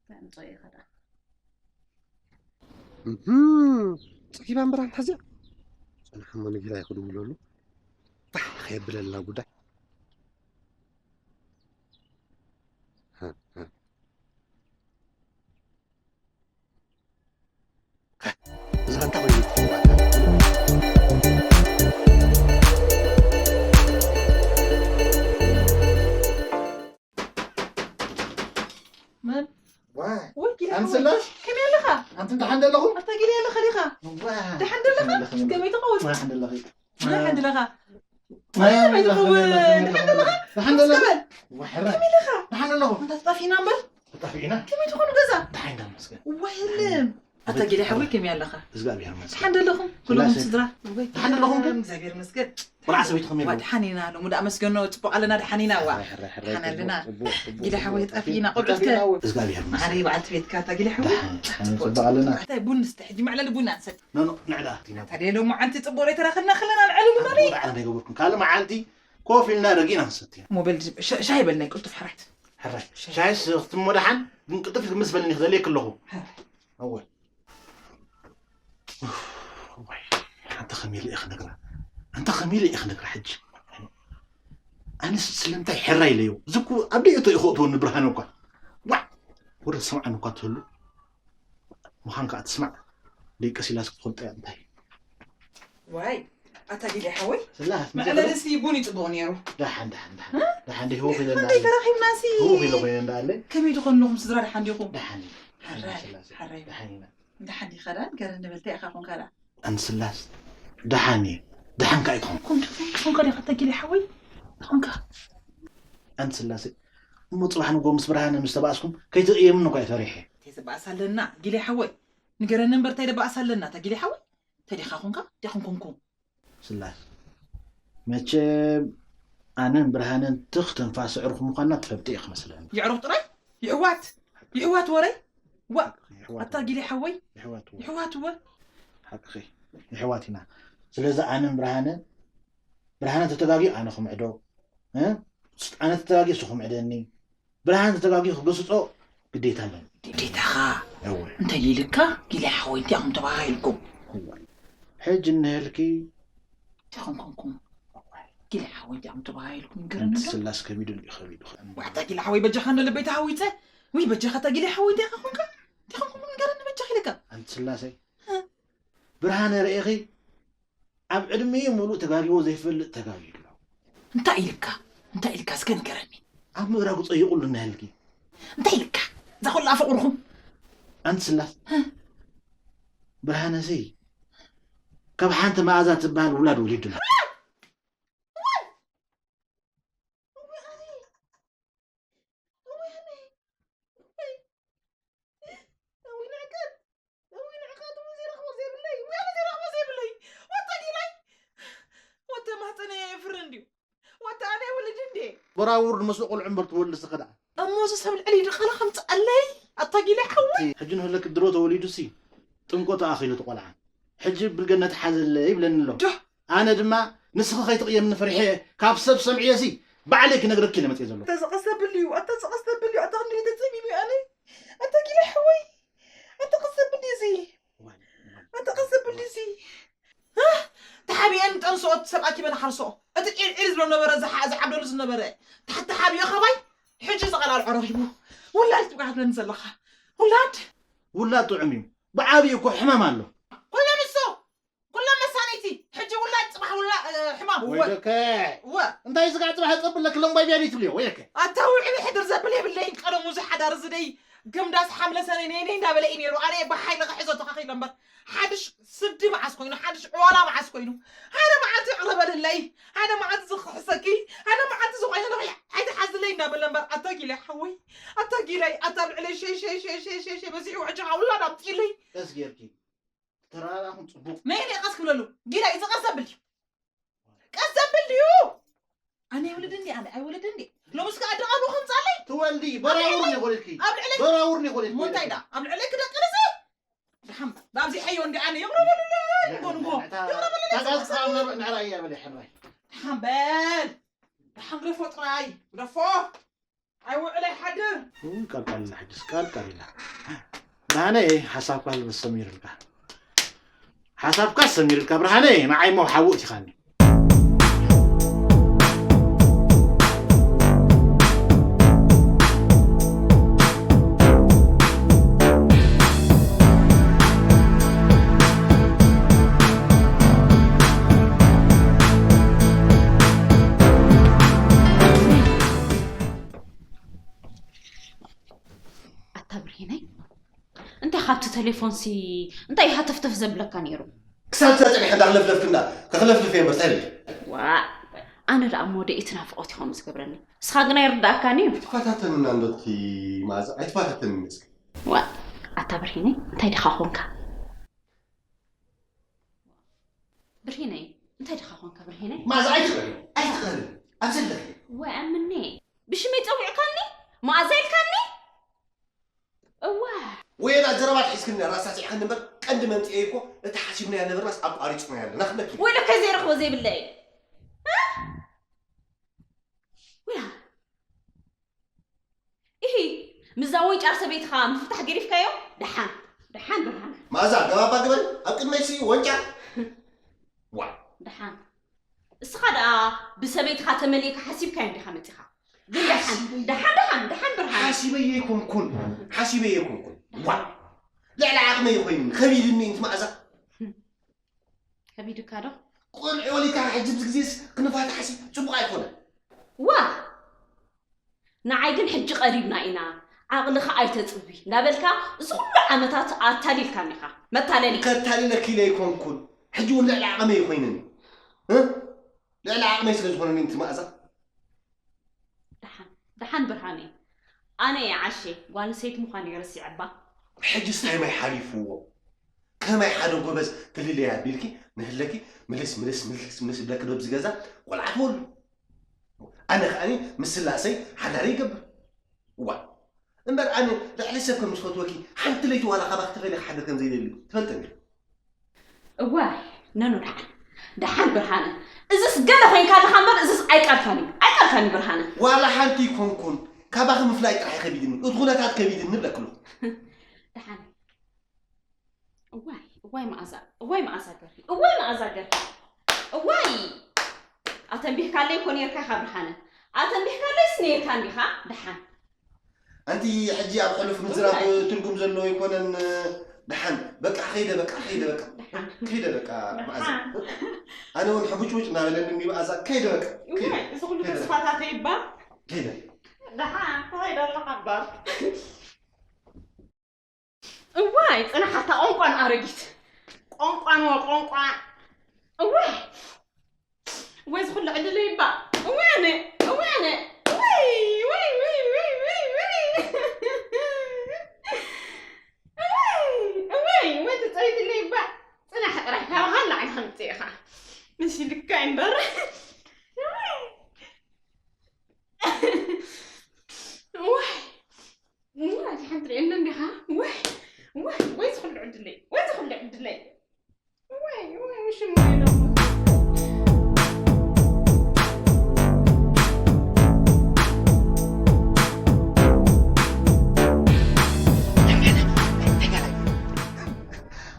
እንታይ ኣምጾ እየ ከዳ? እህም፣ ጸጊባ እምበር ኣንታ እዚኣ። ጽንሓ እሞ ንጊላይ ክድውለሉ። ባሕ ከየብለልና ጉዳይ። ሃ፣ ሃ። እዛ እንታይ ኮይኑ ትፈልጣ? መን? ደሓን ደለኹ? ኣታ ጊለ ኣለኻ ዲኻ? ደሓን ደለኻ? ከመይ ትኸውን? ደሓን ደለኺ? ደሓን ደለኻ? ከመይ ትኸውን? ደሓን ደለኻ? ደሓን ደለኻ? እስከ በል። ከመይ ደኻ? ደሓን ደለኹ? ኣንታ ተጣፊእና እምበር። ተጣፊእና? ከመይ ትኾኑ ገዛ? ደሓን ይመስገን። እዋ የለም። ኣታ ጊለ ሓወይ ከመይ ኣለኻ? እግዚኣብሔር ይመስገን። ደሓን ደለኹም? ኩሎም ስድራ? ደሓን ደለኹም ግን? እግዚኣብሔር ይመስገን። ቆልዓ ሰበይቲ ከመይ ኣለዉ? ደሓን ኢና፣ ሎሚ ደኣ መስገኖ፣ ጽቡቕ ኣለና፣ ደሓን ኢና፣ ዋ። ሕራይ፣ ሕራይ፣ ሕራይ፣ ደሓን ኣለና። ጽቡቕ፣ ጽቡቕ፣ ጊለ ሓወይ፣ ጽቡቕ፣ ጠፊእና፣ ጽቡቕ። ቆልዑትከ? ጠፊእና፣ ዋ። እግዚኣብሔር ይመስገን። ኣረ፣ በዓልቲ ቤትካ፣ ኣታ ጊለ ሓወይ? ደሓን፣ ጽቡቕ፣ ጽቡቕ ኣለና። እንታይ ቡን ንስተ፣ ሕጂ መዕለሊ ቡን ኣንሰት። ኖ፣ ኖ፣ ንዕዳ፣ ኣታ ዴሎ መዓልቲ ጽቡቕ ዶ ተራኸብና ከለና ንዕለሉ ኣነ ሎሚ? ቡን ደኣ ኣይገብርኩን። ካልእ መዓልቲ ኮፍ ኢልና ረጊእና ክንሰቲ ኢና። እሞ በል፣ ሻ-፣ ሻሂ በልናይ፣ ቅልጡፍ ሕራይ። ሕራይ። ሻሂ። ሻሂስ ክትሞ ደሓን፣ ግን ቅልጥፍ ምስ በልኒ ክደልየኪ ኣለኹ። ሕራይ። ኣወል። እዋይ፣ ኣንታ ከመይ ኢለ እየ ክነግራ? ኣንታ ከመይ ኢለ እየ ክነግራ ሕጂ? ኣነስ ስለምንታይ ሕራይ ኢለዮ? እዚ እኮ ኣብ ደየቶ እዩ ከእትወኒ ብርሃነ እኳ። ዋዕ! ወረ ሰምዓኒ እኳ ትህሉ። ምዃን ከኣ ትስማዕ። ደቂ ሲላስ ክትፈልጦ እያ እንታይ? ዋይ፣ ኣታ ጊለ ሓወይ፣ ስላስ፣ መዕለሊ ሲ ቡን ይጽቡቕ ነይሩ። ደሓን፣ ደሓን፣ ደሓን። እ? ደሓን፣ ደይ ህወኽ ኢለና እንዴ ኣለ። ተራኺብና ሲ? ህወኽ ኢለ ኮይነ እንዳ ኣለ። ከመይ ትኾኑ ኣለኹም ስድራ፣ ደሓን ዲኹም? ደሓን ኢና። ሕራይ፣ ስላስ፣ ሕራይ። ደሓን ኢና። ደሓን ዲኻ ደኣ? ገረ ንበል፣ እንታይ ኢኻ ኮንካ ደኣ? ኣንስላስ፣ ደሓን እየ። ደሓን ከኣ ኣይኮንኩ። ኮንካ፣ ኮንካ ዲኻ፣ ኣታ ጊለ ሓወይ? ኮንካ። ኣንስላስ፣ እሞ ጽባሕ ንግሆ ምስ ብርሃነ ምስ ተባእስኩም ከይትቕየምኒ እኳ እየ ፈሪሐ። እንታይ ዝበኣስ ኣለና፣ ጊለ ሓወይ? ንገረኒ እምበር፣ እንታይ ደበኣስ ኣለና፣ ኣታ ጊለ ሓወይ? እንታይ ዲኻ ኮንካ? እንታይ ኮንኩ? ስላስ፣ መቸም ኣነን ብርሃነን ትኽ ትንፋስ ኣዕሩኽ ምዃንና ትፈልጢ ኢኺ መስለኒ። የዕሩኽ ጥራይ? ይሕዋት? ይሕዋት ወረይ? ዋ! የሕዋት ኣታ ወረ። ጊለ ሓወይ? የሕዋት ወረ። ይሕዋት ወ? ሓቅኺ። የሕዋት ኢና። ስለዚ ኣነን ብርሃነን፣ ብርሃነ ተተጋግዩ ኣነ ክምዕዶ፣ እ? ኣነ ተተጋግዩ እሱ ክምዕደኒ፣ ብርሃን ተተጋግዩ ክገስጾ ግዴታ ኣለኒ። ግዴታኻ እወ። እንታይ ኢልካ ጊለ ሓወይ እንታይ ኢኹም ተባሃሂልኩም? እወ። ሕጂ እንሄልኪ እንታይ ኾንኩምኩም? ጊለ ሓወይ እንታይ ኢኹም ተባሃሂልኩም? ንገረኒ ዶ? ስላስ ከቢዱ እንዲዩ ከቢዱ። ዋዕታ ጊለ ሓወይ በጃኻ እንዶ ልበይ ተሃዊጸ። ውይ በጃኻ እታ ጊለ ሓወይ እንታይ ኢኻ ኾንካ? እንታይ ኾንኩም ንገረኒ በጃኻ ኢልካ? ኣንቲ ስላሰይ። እ? ብርሃነ ርኢኺ ኣብ ዕድሚኡ ምሉእ ተጋግይዎ ዘይፈልጥ ተጋግዩ ኣሎ። እንታይ ኢልካ? እንታይ ኢልካ እስከ ንገረኒ። ኣብ ምእራጉ ጸይቑሉ እናሃልኪ። እንታይ ኢልካ? እዛ ኩላ ፍቕርኹም? ኣንቲ ስላስ፣ እ? ብርሃነሲ ካብ ሓንቲ መኣዛ ትበሃል ውላድ ወሊዱ ኣሎ። እውይ፣ ኣነ፣ እውይ፣ እውይ፣ ንዕቀት፣ እውይ፣ ንዕቀት፣ እውይ፣ ዘይረኽቦ ዘይብለይ፣ እውይ፣ ኣነ ዘይረኽቦ ዘይብለይ። ወተ ጊላይ፣ ወተ ማህፀነይ የፍሪ እንድዩ። ወተ ኣነ ይወልድ እንዴ? በራውር ንመስሎ ቆልዑ እምበር ትወልድ ስኸ ደኣ። እሞ እዚ ሰብ ልዕሊ ድቓላ ከምፅኣለይ፣ ኣታ ጊላይ ሓወይ። ሕጂ ንህለክ ድሮ ተወሊዱሲ፣ ጥምቆ ተኣኺሉ እቲ ቆልዓ። ሕጂ ብልገነት ሓዘለይ ይብለኒ ኣሎ። ዶ? ኣነ ድማ ንስኺ ከይትቕየምኒ ፈሪሐ ካብ ሰብ ሰምዕየሲ ባዕለይ ክነግረኪ ኢለ መፅየ ዘለኹ። ኣታ ዝቐሰብል እዩ፣ ኣታ ዝቐሰብል እዩ፣ ኣታ ክንደይ ተፀሚሙ ኣነ። ኣታ ጊለ ሓወይ፣ ኣታ ቀሰብል እዩ እዚ። ኣታ ቀሰብል እዩ እዚ። ሃህ! ተሓቢአን ጠንስኦት ሰብ ኣኪበን ሓርሶ። እቲ ዒልዒል ዝብሎ ነበረ፣ ዝሓ-፣ ዝዓብደሉ ዝነበረ። ታሕቲ ተሓቢኦ ኸባይ፣ ሕጂ ዝቐላልዖ ረኺቡ። ውላድ ትብቃዕ ትብለኒ ዘለኻ። ውላድ? ውላድ ጥዑም እዩ። ብዓብዩ እኮ ሕማም ኣሎ። ኩሎም እሱ ኩሎም መሳነይቲ፣ ሕጂ ውላድ ጽባሕ ውላ-፣ እ፣ ሕማም። እወ። ወይለከ። እወ። እንታይ ስጋዕ ጽባሕ ጸብለክ ሎም ባይ ቢያኒ ትብልዮ፣ ወይለከ። ኣታ ውዕሊ ሕድር ዘብል የብለይን፣ ቀደሙ እዚ ሓዳር እዚ ደይ፣ ገምዳስ ሓምለ ሰነ ነይ ነይ እንዳበለ እዩ ነይሩ። ኣነ ብሓይሊ ክሕዞ ተኻኺለ እምበር፣ ሓድሽ ስዲ መዓስ ኮይኑ፣ ሓድሽ ዕዋላ መዓስ ኮይኑ። ሓደ መዓልቲ ይቕረ በልለይ፣ ሓደ መዓልቲ ዝኽሕሰኪ፣ ሓደ መዓልቲ ዝኾይነ ንኺ ኣይትሓዝለይ እንዳበለ እምበር፣ ኣታ ጊላይ ሓወይ፣ ኣታ ጊላይ፣ ኣታ ኣብ ልዕለይ ሸይ፣ ሸይ፣ ሸይ በዚሑ፣ ሕጂ ኸዓ ውላድ ኣምጺእለይ። ቀስ ጌርኪ። ተረዳዳእኹም ጽቡቕ። ነይ ነይ ቀስ ክብለሉ። ጊላ እዩ፣ ቀስ ዘብል ድዩ? ቀስ ዘብል ድዩ? ኣነ ኣይወልድን ድየ፣ ኣነ ኣይወልድን ድየ። ሎምስ ከኣ ደቓሉ ከምጻለይ? ትወልዲ፣ በራውር ንኾልኪ። ኣብ ልዕለይ? በራውር ንኾልኪ። እሞ እንታይ ደኣ? ኣብ ልዕለይ ክደቅንሲ? ደሓን፣ ናብዚ ሓዮ እንዲ ኣነ ይቕረበልለይ፣ ንጎ ንጎ። ይቕረበልለይ፣ ታጋዝ ጽቡቕ ካብ ሰብ። ነብ-፣ ንዕራ እያ በለ ሕራይ። ደሓን በል። ደሓን ግደፎ ጥራይ፣ ግደፎ። ኣይውዕል ኣይሓድር። እም፣ ቀልቀል ኢላ ሕጅስ፣ ቀልቀል ኢላ። ብርሃነ፣ ሓሳብካ ልበስ ሰሚርልካ። ሓሳብካ ሰሚርልካ፣ ብርሃነ፣ ንዓይ እሞ ሓዊ እቲኻኒ። ኣታ ብርሂነይ፣ እንታይ ካብቲ ቴሌፎንሲ እንታይ ሃተፍተፍ ዘብለካ ነይሩ? ክሳብ ጸኒሐ እንዳክለፍለፍክ እንዳ ከክለፍልፍ እየ እምበር እንታይ ኢለ? ዋ ኣነ ደኣ እሞ ደኢት ናፍቖት እዩ ከምኡ ዝገብረኒ። ንስኻ ግና ይርዳእካኒ እዩ። ኣይትፈታተንና እንዶ እቲ መኣዛ ኣይትፈታተንኒ እስኪ። ዋ ኣታ ብርሂነይ እንታይ ዲኻ ኾንካ? ብርሂነይ እንታይ ዲኻ ኾንካ ብርሂነይ? መኣዛ ኣይትቕረቢ ኣይትቕረቢ ኣብዚ ኣለኺ። ወይ ኣምኔ ብሽመይ ጸዊዕካኒ? መኣዛ ኢልካኒ? እዋ ወይ ላ ዘረባ ትሒዝክኒ ራስታ ስዒኽኒ እምበር ቀንዲ መምፅኤ እኮ እቲ ሓሲብናዮ ነበርናስ ኣቋሪፅናዮ ኣለና ክብለኪ። ወይለካ ዘይረኽቦ ዘይብለይ። ውያ ኢሂ ምስዛ ወንጫር ሰበይትኻ ምፍታሕ ገዲፍካዮ? ደሓን ደሓን ብርሃነ። መኣዛ ገባባ ግበሪ ኣብ ቅድመይ ሲ ወንጫር። ዋ ደሓን እስኻ ደኣ ብሰበይትኻ ተመሊእካ ሓሲብካዮ እንዲኻ መጺኻ። ግን ደሓን ደሓን ደሓን ደሓን ብርሃነ። ሓሲበዮ ኣይኮንኩን ሓሲበዮ ኣይኮንኩን። ዋ ልዕሊ ዓቕመይ ኮይኑኒ ከቢድኒ እንቲ መኣዛ። ከቢድካ ዶ? ቆልዑ ወሊድካ ሕጂ ብዚ ግዜስ ክንፋታሕሲ ጽቡቕ ኣይኮነን። ዋ ንዓይ ግን ሕጂ ቀሪብና ኢና ዓቕልኻ ኣይተጽቢ እንዳበልካ እዚ ኩሉ ዓመታት ኣታሊልካኒ ኢኻ። መታለሊ። ከታልለኪ ኢለ ኣይኮንኩን ሕጂ እውን ልዕሊ ዓቕመይ እዩ ኮይኑኒ። እ? ልዕሊ ዓቕመይ ስለ ዝኾነኒ እንቲ መኣዛ። ደሓን ደሓን ብርሃነይ ኣነ እየ ዓሼ ጓል ኣንስተይቲ ምዃነይ ረሲዐባ። ሕጅስ ታይ ማይ ሓሊፍዎ ከማይ ሓደ ጎበዝ ፍልልይ ኣቢልኪ ንህለኪ ምልስ ምልስ ምልስ ምልስ ይብለኪ ዶ ኣብዚ ገዛ ቆልዓ ትወሉ ኣነ ከኣኒ ምስ ስላሰይ ሓዳረይ ይገብር እዋ እምበር ኣነ ልዕሊ ሰብ ከም ዝፈትወኪ ሓንቲ ለይቲ ዋላ ካባኪ ተፈልየ ክሓድር ከም ዘይደሊ ትፈልጢ እንዲ እዋይ ነኖ ደሓን ደሓን ብርሃነ እዝስ ገለ ኮይንካ ኣለኻ እምበር እዝስ ኣይቃልካን እዩ ኣይቃልካን እዩ ብርሃነ ዋላ ሓንቲ ይኮንኩን ካባኺ ምፍላይ ጥራሕ ከቢድኒ እቲ ኩነታት ከቢድኒ ብለክሉ ደሓን እዋይ እዋይ መኣዛ እዋይ መኣዛ ገርሂ እዋይ መኣዛ ገርሂ እዋይ ኣተንቢህካለይ እኮ ነርካ ኢኻ ብርሃነ ኣተንቢህካለይስ ነርካ እንዲኻ ደሓን ኣንቲ ሕጂ ኣብ ሕሉፍ ምዝራብ ትርጉም ዘለዎ ኣይኮነን። ደሓን በቃ ከይደ በቃ ከይደ በቃ ከይደ በቃ መኣዛ ኣነ እውን ሕቡጭቡጭ እናበለኒ እኒ መኣዛ ከይደ በቃ ከይደ እዚ ኩሉ ከይደ ተስፋታተይ እባ ከይደ ደሓን ከይደ ኣለኻ እባ እዋይ ጽናሓታ ቋንቋን ኣረጊት ቋንቋን ዋ ቋንቋ እዋይ ወይ ዝኹሉ ዕድለይ እባ እወነ እወነ ወይ ወይ ወይ ወይ ወይ ወይ እወይ እወይ ወይ ትጸይትለይ እባ ጽናሕ ጥራሕ ካባኻ ላዕሊ ከምጽእ ኢኻ መሲልካ እምበር እወይ እወይ እወይ ሓንቲ ርእየና እንዲኻ እወይ እወይ ወይ ዝኹሉ ዕድለይ ወይ ዝኹሉ ዕድለይ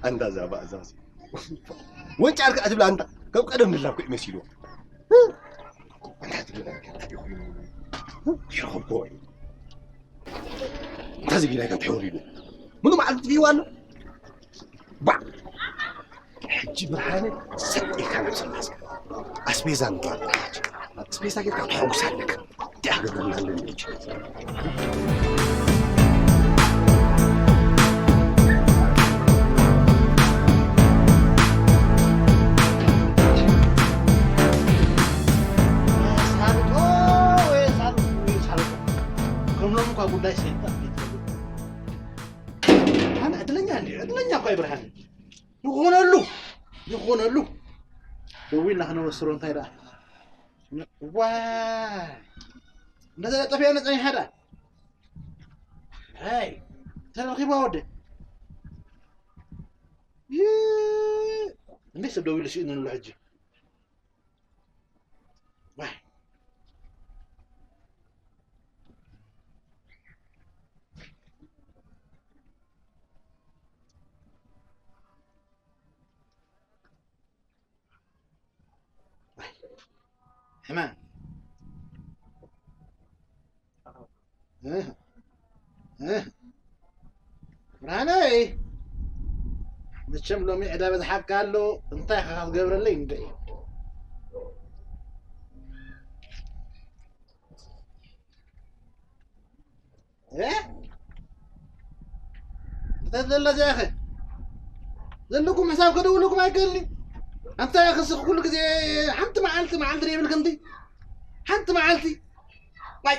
ኣንዳ እዛ ባእዛዚ ወንጫር ከዓ ትብላ ኣንታ ከም ቀደም ንላኩዕ መሲልዎ ኣንታ ትብላ ይረኸብኮ እንታይ ዝቢላ ከም ተወሪዱ ምኑ መዓልቲ ትብይዋ ኣሎ ባ ሕጂ ብርሃነ ሰጥ ኢልካ ናብ ስላሰ ኣስቤዛ ንግበር ኣስቤዛ ጌርካ ክትሐጉስ ኣለካ እንታይ ኣገገምና ኣለኒ ሕጂ ሳልጦ ወይ ሳልጦ ወይ ሳልጦ ከምሎም እኳ ጉዳይ ሰይጣን ይትፈልጥ ኣነ ዕድለኛ እንዲ ዕድለኛ እኳ ይብርሃን ይኾነሉ ይኾነሉ ደዊልና ክነበስሮ እንታይ ደኣ ዋይ እንደዛ ጠፊያ ነፀኒሓ ደኣ ኣይ ተረኺባ ወደ እንዴት ሰብ ደዊሉ ስኢኑ ኣሎ ሕጂ ዋይ ሕማም ብርሃነይ መቸም ሎሚ ዕዳ በዝሓካ ኣሎ እንታይ ኢኻ ክትገብረለይ እንደ ዘላ እዚኣ ኸ ዘለኩም ሕሳብ ከደውለኩም ኣይክእልኒ። ኣንታ ክስኽ ኩሉ ግዜ ሓንቲ መዓልቲ መዓልቲ ደይብልክ እንዲ ሓንቲ መዓልቲ ዋይ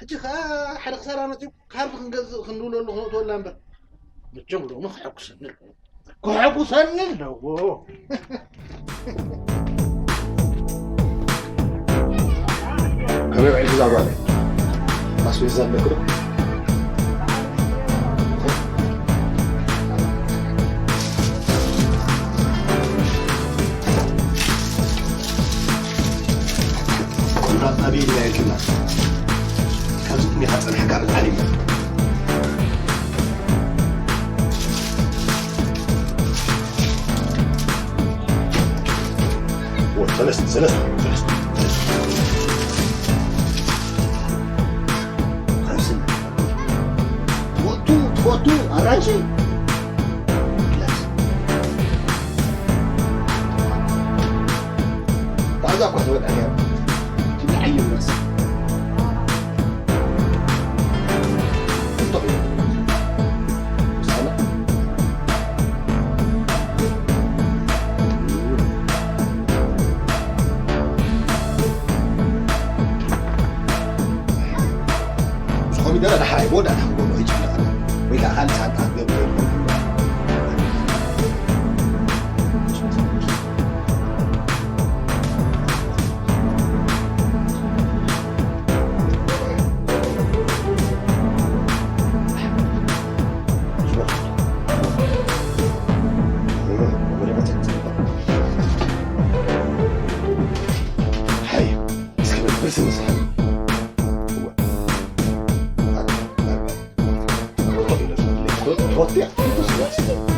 ሕጂ ኸዓ ሓደ ክሳራ መፅዩ ካርድ ክንገዝእ ክንብለሉ ክንእትወላ እምበር መቸም ሎሚ ክሐጉሰኒ ኣለዎ። ክሕጉሰኒ ኣለዎ። ከመይ ውዒልኪ እዛ ጓለይ? ኣስቤዛ ኣለኪ ዶ? ቆንዳፍና ብኢድና የልክና። ካብዚ እኒኻ ጸኒሕካ ርድኣኒ እምበር። ወ-፣ ሰለስተ፣ ሰለስተ፣ ሰለስተ፣ ሰለስተ። ኸምስን። ትፈቱ፣ ትፈቱ፣ ኣራንሺ? ላስ። ባዛ እኳ ትበልዕ ነይራ። ትብልዓዮ መስ። ምስ ኮሚደረ ዳሕራይ መወዳእታ ክገብሮ ይጭነቕ። ወይ ከዓ ካልእ ሳንጣ ክገብሮ ይኽእል።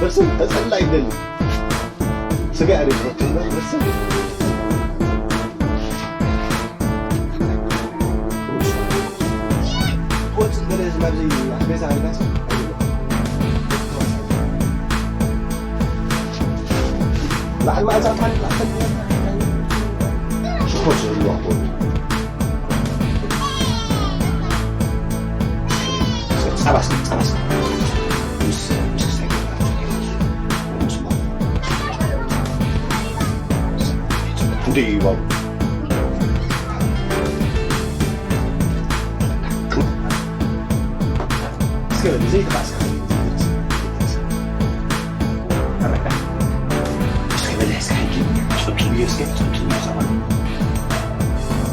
በስም ተጸላ ይደሊ ስጋ ያሬ በስም ወጽ በለ ህዝብ ኣብዚ ኣስቤዛ ኣሪጋስ ላዕሊ ማእዛ ፋን ላዕሊ ሽኮር ዝህልዋ ኮይኑ ጸባስ ጸባስ ምስ ምስ ክስታይ ምስ እንደ ይባቡ እስከ ዘይተባስካ እስከ በልሕ እስከ ሕጂ ጸብጽብ እስከ ጸብጽብ ሰባ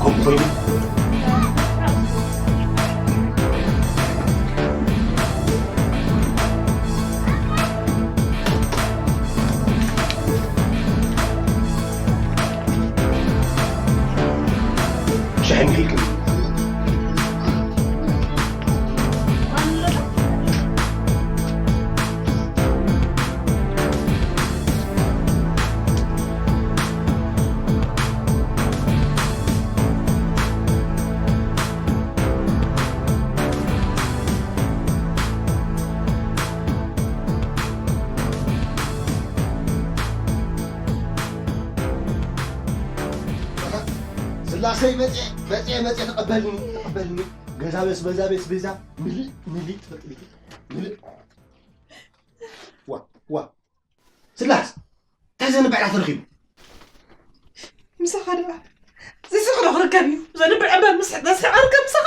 ከምኡ ኮይኑ ሽሕን ሂልክም ስላሰይ መጽየ መጽየ መጽየ ተቐበልኒ ተቐበልኒ ገዛ በስ በዛ በስ በዛ ምልእ ምልእ ትፈልጥ ምልእ ዋ ዋ ስላስ እንታይ ዘንብዕ ዳ ተረኺቡ ምሳኻ ደኣ ዘይስሕቕ ዶ ክርከብ እዩ ዘንብዕ እምበር ምስ ዘይስሕቕ ርከብ ምሳኻ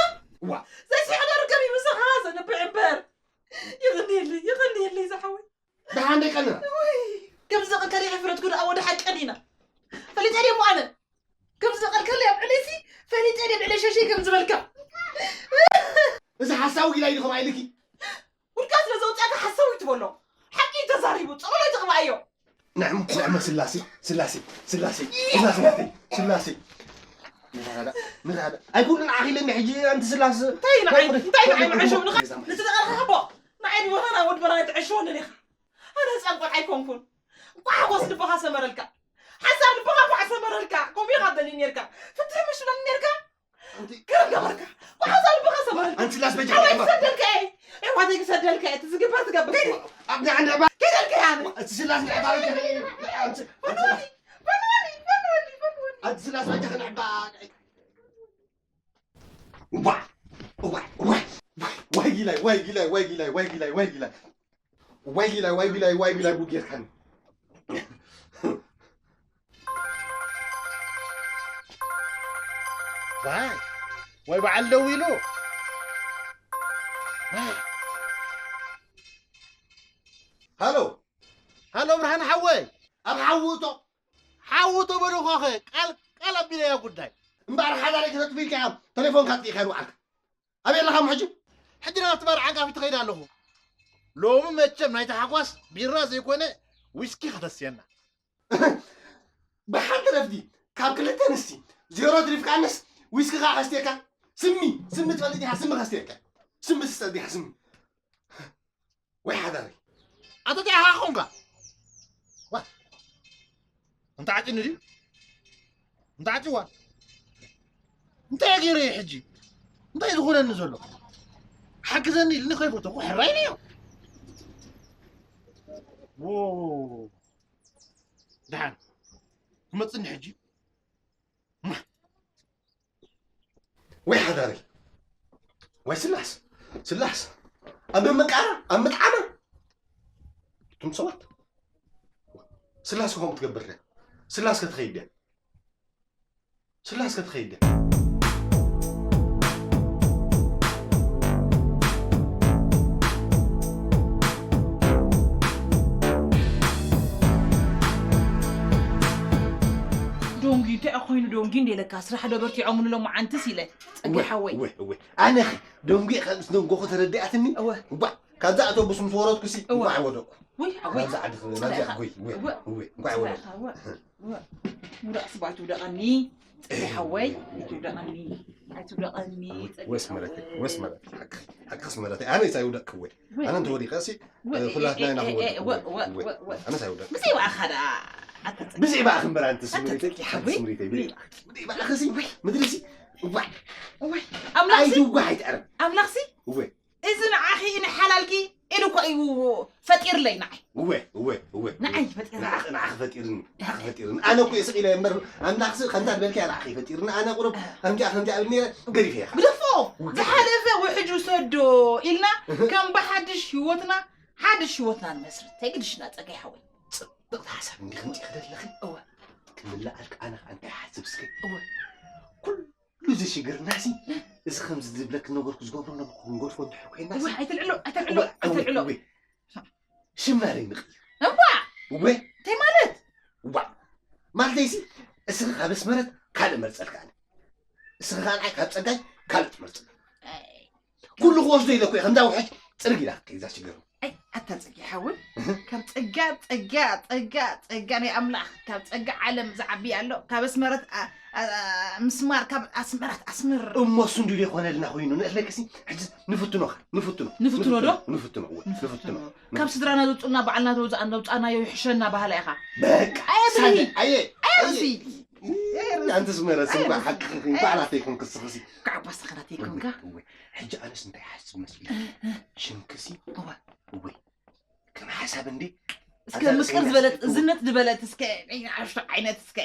ዋ ዘይስሕቕ ዶ ርከብ እዩ ምሳኻ ዘንብዕ እምበር ይቕንየለይ ይቕንየለይ ዝሓወይ ደሓን ደይ ቀንና ከምዚ ቀልከለይ ሕፍረትኩ ደኣ ወደ ሓቂ ቀኒና ፈሊጠ ድየ እሞ ኣነ ከምዚ ቀልከለይ ኣብ ዕለይሲ ፈሊጠ ድየ ብዕለይ ሸሸይ ከም ዝበልካ እዚ ሓሳዊ ኢላ ኢሉ ከምኣ ኢልኪ ውድቃ ስለ ዘውፅኣካ ሓሳዊ ትበሎ ሓቂ እዩ ተዛሪቡ ፀበሎ እዩ ትቕባኣዮ ንዕም ንዕመ ስላሴ ስላሴ ስላሴ ስላሴ ናተይ ስላሴ ንራዳ ንራዳ ኣይኩሉ ንዓኺ ኢለኒ ሕጂ ኣንቲ ስላስ እንታይ ንዓይ እንታይ ንዓይ መዓሾም ንኻ ንትደቐርካ ሓቦ ንዓይ ንወራና ወድ በራና ትዕሽወኒ ዲኻ ኣነ ህፃን ቆልዓ ኣይኮንኩን እንኳ ሓጎስ ልብኻ ሰመረልካ ሓሳብ ልብኻ እንኳ ሰመረልካ ከምኡ ኢኻ ትደሊ ነርካ ፍትሒ ምሽ ብለኒ ነርካ ገርገበርካ ብሓሳብ ልብኻ ሰመረልካ ኣንቲ ስላስ በጃ ኣሕዋይ ክሰደልካ እየ ኣሕዋተይ ክሰደልካ እየ እቲ ዝግበር ትገብር ከይዲ ኣብ ንዕንዕባ ከይደልካ እየ ኣነ እቲ ስላስ ንዕባ ኣንቲ ስላስ በጃ ክንዕባ ዋይ ዋይ ዋይ ዋይ ጊላይ ዋይ ጊላይ ዋይ ጊላይ ዋይ ጊላይ ዋይ ጊላይ ዋይ ቢላይ፣ ዋይ ቢላይ፣ ዋይ ቢላይ፣ ጉድ ጌርካኒ። ዋይ፣ ዋይ በዓል ደው ኢሉ። ዋይ። ሃሎ። ሃሎ ብርሃን ሓወይ። ኣብ ሓውቶ። ሓውቶ በልኳኸ፣ ቃል፣ ቃል ኣቢለያ ጉዳይ። እምበኣር ሓዳረይ ከተጥፊ ኢልካ ቴሌፎንካ ኣጥፊእካ ይውዓልካ። ኣበይ ኣለኻ እሞ ሕጂ? ሕጂ ናብቲ መርዓ ኣንቃፊ ትኸይድ ኣለኹ። ሎሚ መቸም ናይ ታሕጓስ ቢራ ዘይኮነ ዊስኪ ከተስየና። ብሓንቲ ረፍዲ ካብ ክልተ ኣንስቲ ዜሮ ትሪፍካንስ ዊስኪ ከዓ ከስትየካ። ስሚ፣ ስሚ ትፈልጥ ኢኻ፣ ስሚ ከስትየካ። ስሚ ትስተ ዲኻ፣ ስሚ። ወይ ሓዳሪ። ኣቶ ጢኻ ኾንካ። ዋ። እንተ ዓጭኒ ድዩ? እንተ ዓጭዋ። እንታይ ገይረ እየ ሕጂ? እንታይ ዝኾነኒ ዘሎ? ሓግዘኒ ኢልኒ ከይፈተኹ ሕራይ ነዮ። ዎ። ደሓን። ትመጽኒ ሕጂ? ወይ ሓዳሪ፣ ወይ ስላስ፣ ስላስ፣ ኣብ ምምቃራ፣ ኣብ ምጥዓማ፣ እቱም ሰባት፣ ስላስ ከምኡ ትገብር ድያ? ስላስ ከ ትኸይድ ድያ? ስላስ ከ ትኸይድ ድያ? ዶንጊ፣ እንታይ ኮይኑ ዶንጊ እንደ ኢለካ፣ ስራሕ ዶ በርቲዖምሉ ሎማዓንትስ ኢለ፣ ጸጋ እወ፣ ሓወይ። እወ፣ እወ። ኣነ ኸ ደንጉየ ካብ ምስ ደንጎኹ ተረዲኣትኒ? እወ። እዋ፣ ካብዛ ኣውቶቡስ ምስ ወረድኩሲ እወ። እንኳዕ ወደቅኩ። ውይ፣ ሓወይ። ካብዛ ዓዲ ኸ-፣ ናብዚኣ ጸጋ። እወ፣ እወ። እወ፣ እንኳዕ ወደቅኩ። ጸጋ፣ እወ። እወ። ውዳቕ ስባ ኣይትውደቐኒ፣ ጸጋ ሓወይ፣ ኣይትውደቐኒ፣ ኣይትውደቐኒ፣ ጸጋ ወስ መረተይ፣ ሓወይ። ወስ መረተይ፣ ሓቂ፣ ሓቂ ስመረተይ። ኣነ ይሳ ይውደቅክ ወይ? ወይ፣ ኣነ እንተ ወይ። ወዲቐ ሲ፣ ወይ፣ እ፣ ኩላትና እ፣ ኢና እ፣ ክወድቕ እ፣ ወይ። ወ-፣ ወ-፣ ወይ። ወ-፣ ወ-፣ ኣነስ ኣይውደቕ። ብዘይ ባእኻ ደኣ ኣታ-፣ ብዘይ ባእኽ እምበር ኣንቲ ስምሪተይ፣ ወይ፣ ሓንቲ ወይ፣ ስምሪተይ፣ ወይ። ብዘይ ባእኽ። ብዘይ ባእኽሲ፣ ወይ። ምድሪሲ፣ እዋዕ። ወይ፣ ኣምላኽሲ፣ ኣይትዋሕ ኣይትዕረብ። ኣምላኽሲ፣ ወይ። እዚ ንዓኺ ንሓላልኪ ኢሉ እኮ እዩ ፈጢርለይ ንዓይ። እወ፣ እወ፣ እወ። ንዓይ ፈጢርኒ። ንዓኺ፣ ንዓኺ ፈጢርኒ፣ ንዓኺ ፈጢርኒ። ኣነ እኮ እየ ስቕ ኢለ እምበር፣ ኣምላኽሲ ከምታ ዝበልክያ ንዓኺ ፈጢርኒ። ኣነ ቁሩብ ከምዚኣ፣ ከምዚኣ ብል ነይረ፣ ገዲፈ እየ። ግደፎ፣ እወ። ዝሓለፈ ውሕጅ ውሰዶ ኢልና፣ እህ። ከም ብሓድሽ ህይወትና፣ ሓድሽ ህይወትና ንመስርት። ኣይግድሽና ጸጋይ ሓወይ። ጽብቕቲ ሓሳብ እንዲኺ ኣምጺእኺ ዘለኺ። እወ። ክምልኣልኪ ኣነ ኸኣ እንታይ ይሓስብ እስከ? እወ። ኩሉ እዚ ሽግርናሲ፣ እዚ ከምዚ ዝብለኪ ነበርኩ ዝገብሮ ነበርኩ ክንገድፎ እንድሕር ኮይንናሲ። እወ፣ ኣይተልዕሎ፣ ኣይተልዕሎ፣ እወ፣ እወ፣ ኣይተልዕሎ። እወ። ሽምና ደይ ንቕይር። እምባ! እወ። እንታይ ማለት? እዋ። ማለተይሲ፣ እስኺ ካብ ኣስመረት ካልእ መርጸልካ ኣነ። እስኺ ኸኣ ንዓይ ካብ ጸጋይ ካልእ ትመርጸልካ። ኣይ። ኩሉ ክወስዶ ኢለ እኮ እየ፣ ከምዛ ውሕጅ ጽርግ ኢላ ከይዛ ሽግር። ኣይ፣ ኣታ ጸጊ ሓወይ፣ እህ። ካብ ጸጋ፣ ጸጋ፣ ጸጋ፣ ጸጋ ናይ ኣምላኽ፣ ካብ ጸጋ ዓለም ዝዓቢ ኣሎ፣ ካብ ኣስመረት ኣ-፣ ኣ-፣ ኣ-፣ ምስማር፣ ካብ ኣስመረት ኣስምር። እሞ እሱ እንድዩ ዘይኮነልና ኮይኑ፣ ንእኽለክሲ፣ ሕጂ ንፍትኖ ኸ፣ ንፍትኖ። ንፍትኖ ዶ? ንፍትኖ፣ እወ፣ ንፍትኖ። ንፍትኖ። ካብ ስድራና ዘውጽኡና፣ ባዕልና ዘውጽኣና፣ ዘውጻእናዮ ይሕሸና በሃላ ኢኻ። በቃ፣ ኣየ ብርሂ። ሳለ፣ ኣየ፣ ኣየ ኣየ። ርእሲ። ኣንቲ ኣስመረት፣ ኣየ እኳ ርእሲ። ሓቅኺ፣ ኣየ ባዕላ ርእሲ። ተይኮንኪ፣ እስኽሲ። እኳ ዓባስ ተኸታተይኩምካ። እወ፣ እወ። ሕጂ ኣነስ እንታይ ሓስብ መስሊ? እ፣ እ። ሽምክሲ? እወ። እወ። ከም ሓሳብ እንዴ? እስከ ኣዛ ምቅር ርእሰይ ዝበለት፣ ናስከ-፣ ዝነት ዝበለት እስከ ናይ ንኣሽቱ ዓይነት እስከ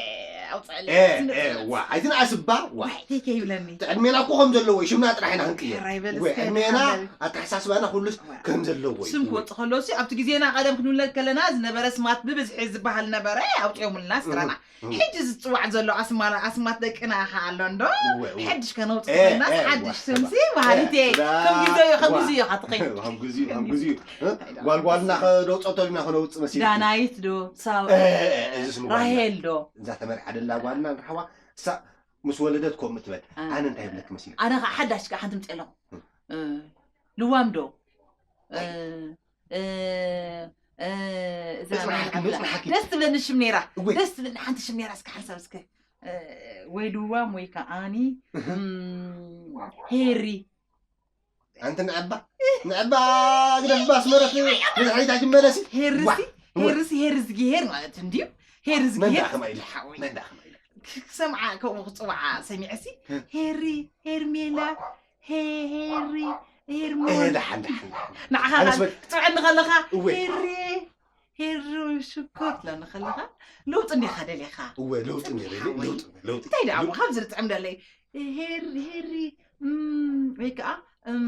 ኣውፅኣለይ። እ፣ ዝነት እ፣ ዝበለት። ዋ፣ ኣይትንኣስባ፣ ዋ። ዋይ፣ ተይ ከይብለኒ። እቲ ዕድሜና እኮ ከም ዘለዎ እዩ፣ ሽምና ጥራሕ ኢና ክንቅየር። ሕራይ በል ወ-፣ እስከ ዕድሜና፣ ንሓበል። ኣተሓሳስባና ኩሉስ ዋ። ከም ዘለዎ እዩ። ስም ክወጽእ ከሎ ሲ፣ ኣብቲ ግዜና ቀደም ክንውለድ ከለና ዝነበረ ስማት ብብዝሒ ዝበሃል ነበረ፣ ኣውፅኦምልና ስድራና። እም። ሕጂ ዝጽዋዕ ዘሎ ኣስማራ-፣ ኣስማት ደቅና ኢኻ ኣሎ እንዶ? እወ፣ እወ። ሓድሽ ከነውጽእ እ፣ ኮይናስ እ፣ ሓድሽ ዋ፣ ስምሲ ዋ። በሃሊት እየ። እ፣ ከም ግዜኡ፣ ከም ዋ። ግዜኡ ኢኻ ትኸይድ። ከም ግዜኡ፣ ከም ከም ግዜኡ። ግዜኡ። እ? እንታይ ደኣ? ጓልጓልና ከነውጽኦ ተልና ከነውጽእ መሲሉ። ዳናይት ዶ? ሳው-፣ እ፣ እ፣ እ፣ እዚ ስሙ ጓልና። ራሄል ዶ? እዛ ተመርዓ ደላ ጓልና ንሓዋ፣ እሳ ምስ ወለደት ኮም ትበል። እ። ኣነ እንታይ ይብለክ መሲሉ? ኣነ ኸዓ ሓዳሽ ከኣ ሓንቲ ምጽእ ኣለኹ። እ። እ፣ ልዋም ዶ? እ፣ እ፣ እ፣ እዛ ምጽናሓኪ፣ ናይ ኣምላኽ። ምጽናሓኪ። ደስ ትብለኒ ሽም ነይራ። እወ። ደስ ትብለኒ ሓንቲ ሽም ነይራ፣ እስከ ሓንሳብ እስከ። እ፣ ወይ ልዋም ወይ ከዓኒ፣ እህ። እም፣ ሄሪ። ኣንቲ ንዕባ፣ ንዕባ ግደፍባ ኣስመረት ብድሕሪት ኣይትመለሲ። ሄሪ ዋ፣ ሲ፣ እወ። ሄሪ ሲ፣ ሄሪ ዝጊሄር ማለት እንድዩ። ሄሪ መን ዝጊሄር ደኣ ከማይ ኢሉ? ሓወይ። መን ደኣ ከማይ ኢሉ? ክ-፣ ክሰምዓ ከምኡ ክጽውዓ ሰሚዐ ሲ፣ እህ። ሄሪ፣ ሄርሜላ፣ ሄ-፣ ሄሪ፣ ሄርሞን። እ፣ ደሓን፣ ደሓን፣ ደሓን። ንዓኻ ኣነስ በል-፣ ክትስምዐኒ ከለኻ፣ እወ። ሄሪ፣ ሄሪ ሽኮር ትብለኒ ከለኻ፣ ለውጢ እንዲኻ ደሊኻ። እወ፣ ለውጢ እንዲኻ ደሊ-፣ ሓወይ። ለውጢ፣ ለውጢ። እንታይ ደኣ እሞ ለውጢ። ካብዚ ዝጥዕም ደለይ? ሄሪ፣ ሄሪ፣ እም፣ ወይ ከኣ፣ እም፣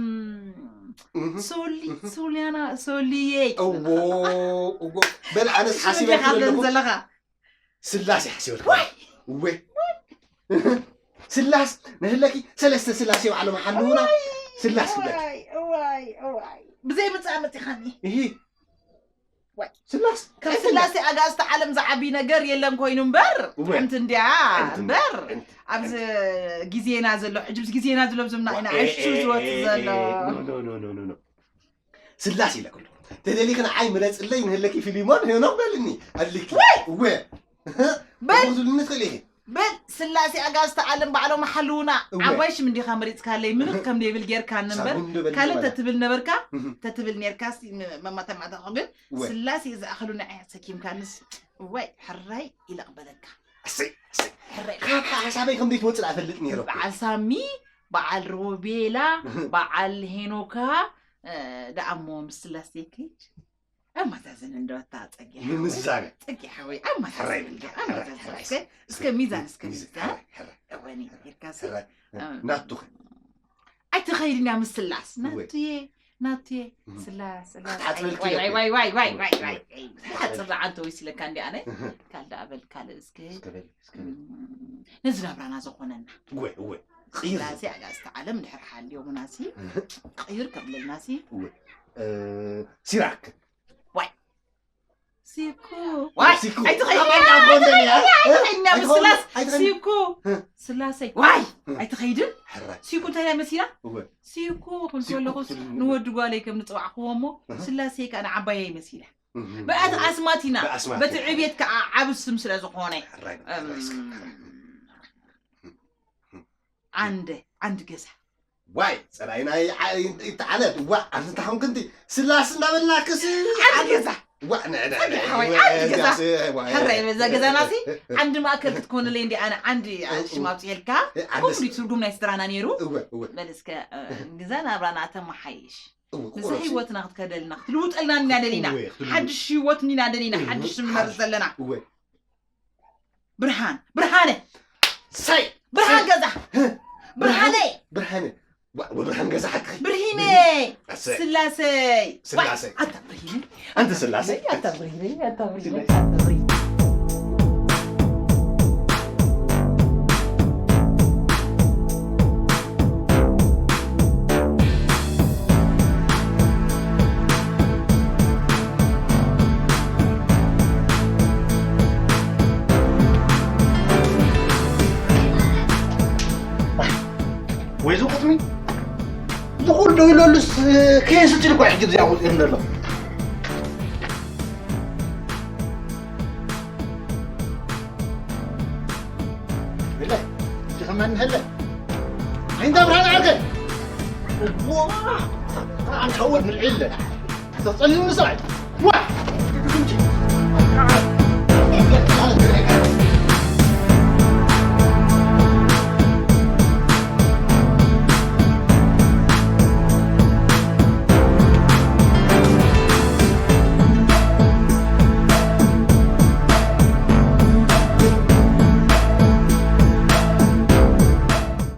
እህ፣ ሶሊ እህ። ሶሊያና ሶሊየ እዎ። እዎ። በል ኣነስ ሓሲበ ሶሊኻ ዘለኹ ዘለኻ ስላሴ ሓሲበልካ ዋይ! እወ። ስላስ ንህለኪ ሰለስተ ስላሴ ባዕሎም ሓልውና። ስላስ ክብለኪ። እዋይ እዋይ እዋይ፣ ብዘይ ምጻእ መጺኻኒ። እሂ ዋይ! ስላስ ካብ ስላሴ ኣጋዝተ ዓለም ዝዓቢ ነገር የለን ኮይኑ እምበር፣ እወ። ጥዕምቲ እንድያ ጥዕምቲ እምበር፣ ጥዕምቲ። ኣብዚ ግዜና ዘሎ ሕጂ ምስ ግዜና ዘሎ ብዘምና ኢና እ፣ ዕሹ እ፣ ዝወጽእ እ፣ ዘሎ። ኖ፣ ኖ፣ ኖ፣ ኖ፣ ኖ፣ ኖ። ስላስ ኢለ ኩሉ ተደሊኺ ንዓይ ምረፅለይ ንህለኪ ፊሊሞን ሄኖክ በልኒ። ኣሊኪ እወ። በል ትብልኒ ትኽእሊ ኢኺ። በል ስላሴ ኣጋዝተ ዓለም ባዕሎም ሓልውና። እወ። ዓባይ ሽም እንዲኻ መሪፅካለይ፣ ምንኽ ከም ዘይብል ጌርካ እምበር፣ ሳቡን ዶ በልኒ ካልእ ማለት? ተትብል ነበርካ እህ። ተትብል ኔርካስ መማተማታ ግን እወ። ስላሴ ዝኣኸሉ ንዓይ ኣሰኪምካንስ እዋይ ሕራይ ኢለ ቅበለካ። እሰይ እሰይ። ሕራይ ካብ ሓሳበይ ከም ዘይትወፅእ ኣፈልጥ ነይረ እኮ። በዓል ሳሚ፣ በዓል ሮቤላ፣ በዓል ሄኖካ፣ እ፣ ደኣ እሞ ምስ ስላሴ ከይድ ኣመዛዝን እንዶ እታ ጸጊ ሓወይ። ምምዛነ። ጸጊ ሓወይ ኣመዛዝን ሕራይ እንዶ በልካ፣ ኣመዛዝን ሕራይ፣ እስከ፣ እስከ ሚዛን እስከ ሚዛን፣ ሚዛን። ሕራይ፣ ሕራይ፣ እወኒ ጌርካ እስከ። ሕራይ። እም። ናቱ ኸ? ኣይትኸይድን እያ ምስ ስላስ ናቱ እየ ናቱ እየ እም። ስላስ ስላስ ክትሓጽበልኪ ዋይ እኮ። ዋይ ዋይ ዋይ ዋይ ዋይ ዋይ እም። ሓጽር ደዓንተ ወይ ሲለካ እንዲ ኣነ ካልዳ ኣበል ካልእ እስከ እስከ በል፣ እስከ በል። ነዚ ናብራና ዝኾነና እወ፣ እወ። ቅይር። ስላሴ ኣጋዝተ ዓለም እንድሕር ሓልዮምናሲ ቅይር ከብለልናሲ እወ። እ፣ ሲራክ። ዋይ ሲኩ ዋይ፣ ሲኩ። ኣይትኸይድ ኣይትኸይድ እያ፣ ኣይትኸይድ ኣይትኸይድ ኣይትኸይድ ኣይትኸይድ ምስላስ ኣይትኸይድ። ሲኩ እ። ስላሰይ ዋይ እ። ኣይትኸይድን ሕራይ። ሲኩ እንታይ እያ መሲላ እወ። ሲኩ ክብል ሲኩ ከለኹስ ክትብል ንወዲ ጓለይ ከም ዝፅዋዕክዎ እሞ እህ። ስላሴ ከዓ ንዓባየይ መሲላ እህ። ብኣት ኣስማት ኢና ብኣስማት በቲ ኢና። ዕብየት ከዓ ዓብ ስም ስለ ዝኾነ ሕራይ፣ እም፣ ሕራይ እስከ። ዓንደ ዓንዲ ገዛ ዋይ፣ ጸላኢና ይዓ-፣ ይተዓለ። ዋእ፣ ኣብዚ እንታ ኾንክንቲ ስላስ እንዳበልና ክስ-፣ ዓንዲ ገዛ ዋእ፣ ነ-፣ ነ-፣ ጸጊ ነ-፣ ሓወይ፣ ነ-፣ ዓንዲ ገዛ። ነ-፣ ዋእ፣ ሕራይ በዛ ገዛናሲ ነ-፣ ዓንዲ ማእከል ክትኮንለይ እንዲ ኣነ ዓንዲ ሽም ኣውፅኤልካ ዓንዲ ከምኡ ድዩ ትርጉም ናይ ስድራና ነይሩ እወ፣ እወ፣ በል እስከ እ፣ ግዛ ናብራና ተመሓይሽ እወ፣ ንዛ ቁረስ። ህይወትና ክትከደልና ክትልውጠልና ኢና ደሊና እወ፣ ክትልውጥ። ሓድሽ ህይወት ኢና ደሊና ሓድሽ ንመርፅ ዘለና እወ። ብርሃን ብርሃነ ሳይ! ብርሃን ገዛ ብርሃነ ብርሃነ! ዋ-፣ ወብርሃን ገዛ ሓቂ! ብርሂነ ኣሰይ! ስላሰይ ስላሰይ! ኣታ ብርሂነ ኣንቲ ስላሰይ! ኣታ ብርሂነ ኣታ ብርሂነ ኣታ ብርሂነ ወይ እዚ ቁጥሚ ዝኹሉ ኢለሉስ ከየስጭል እኳ ሕጂ እዚኣ ቁፅር ዘሎ ብለ እዚ ከማን ንሀለ ኣይንዳ ብርሃን ዓርከ ኣንተ ወድ ንልዒለ ተጸልም ንሰብኣይ ዋ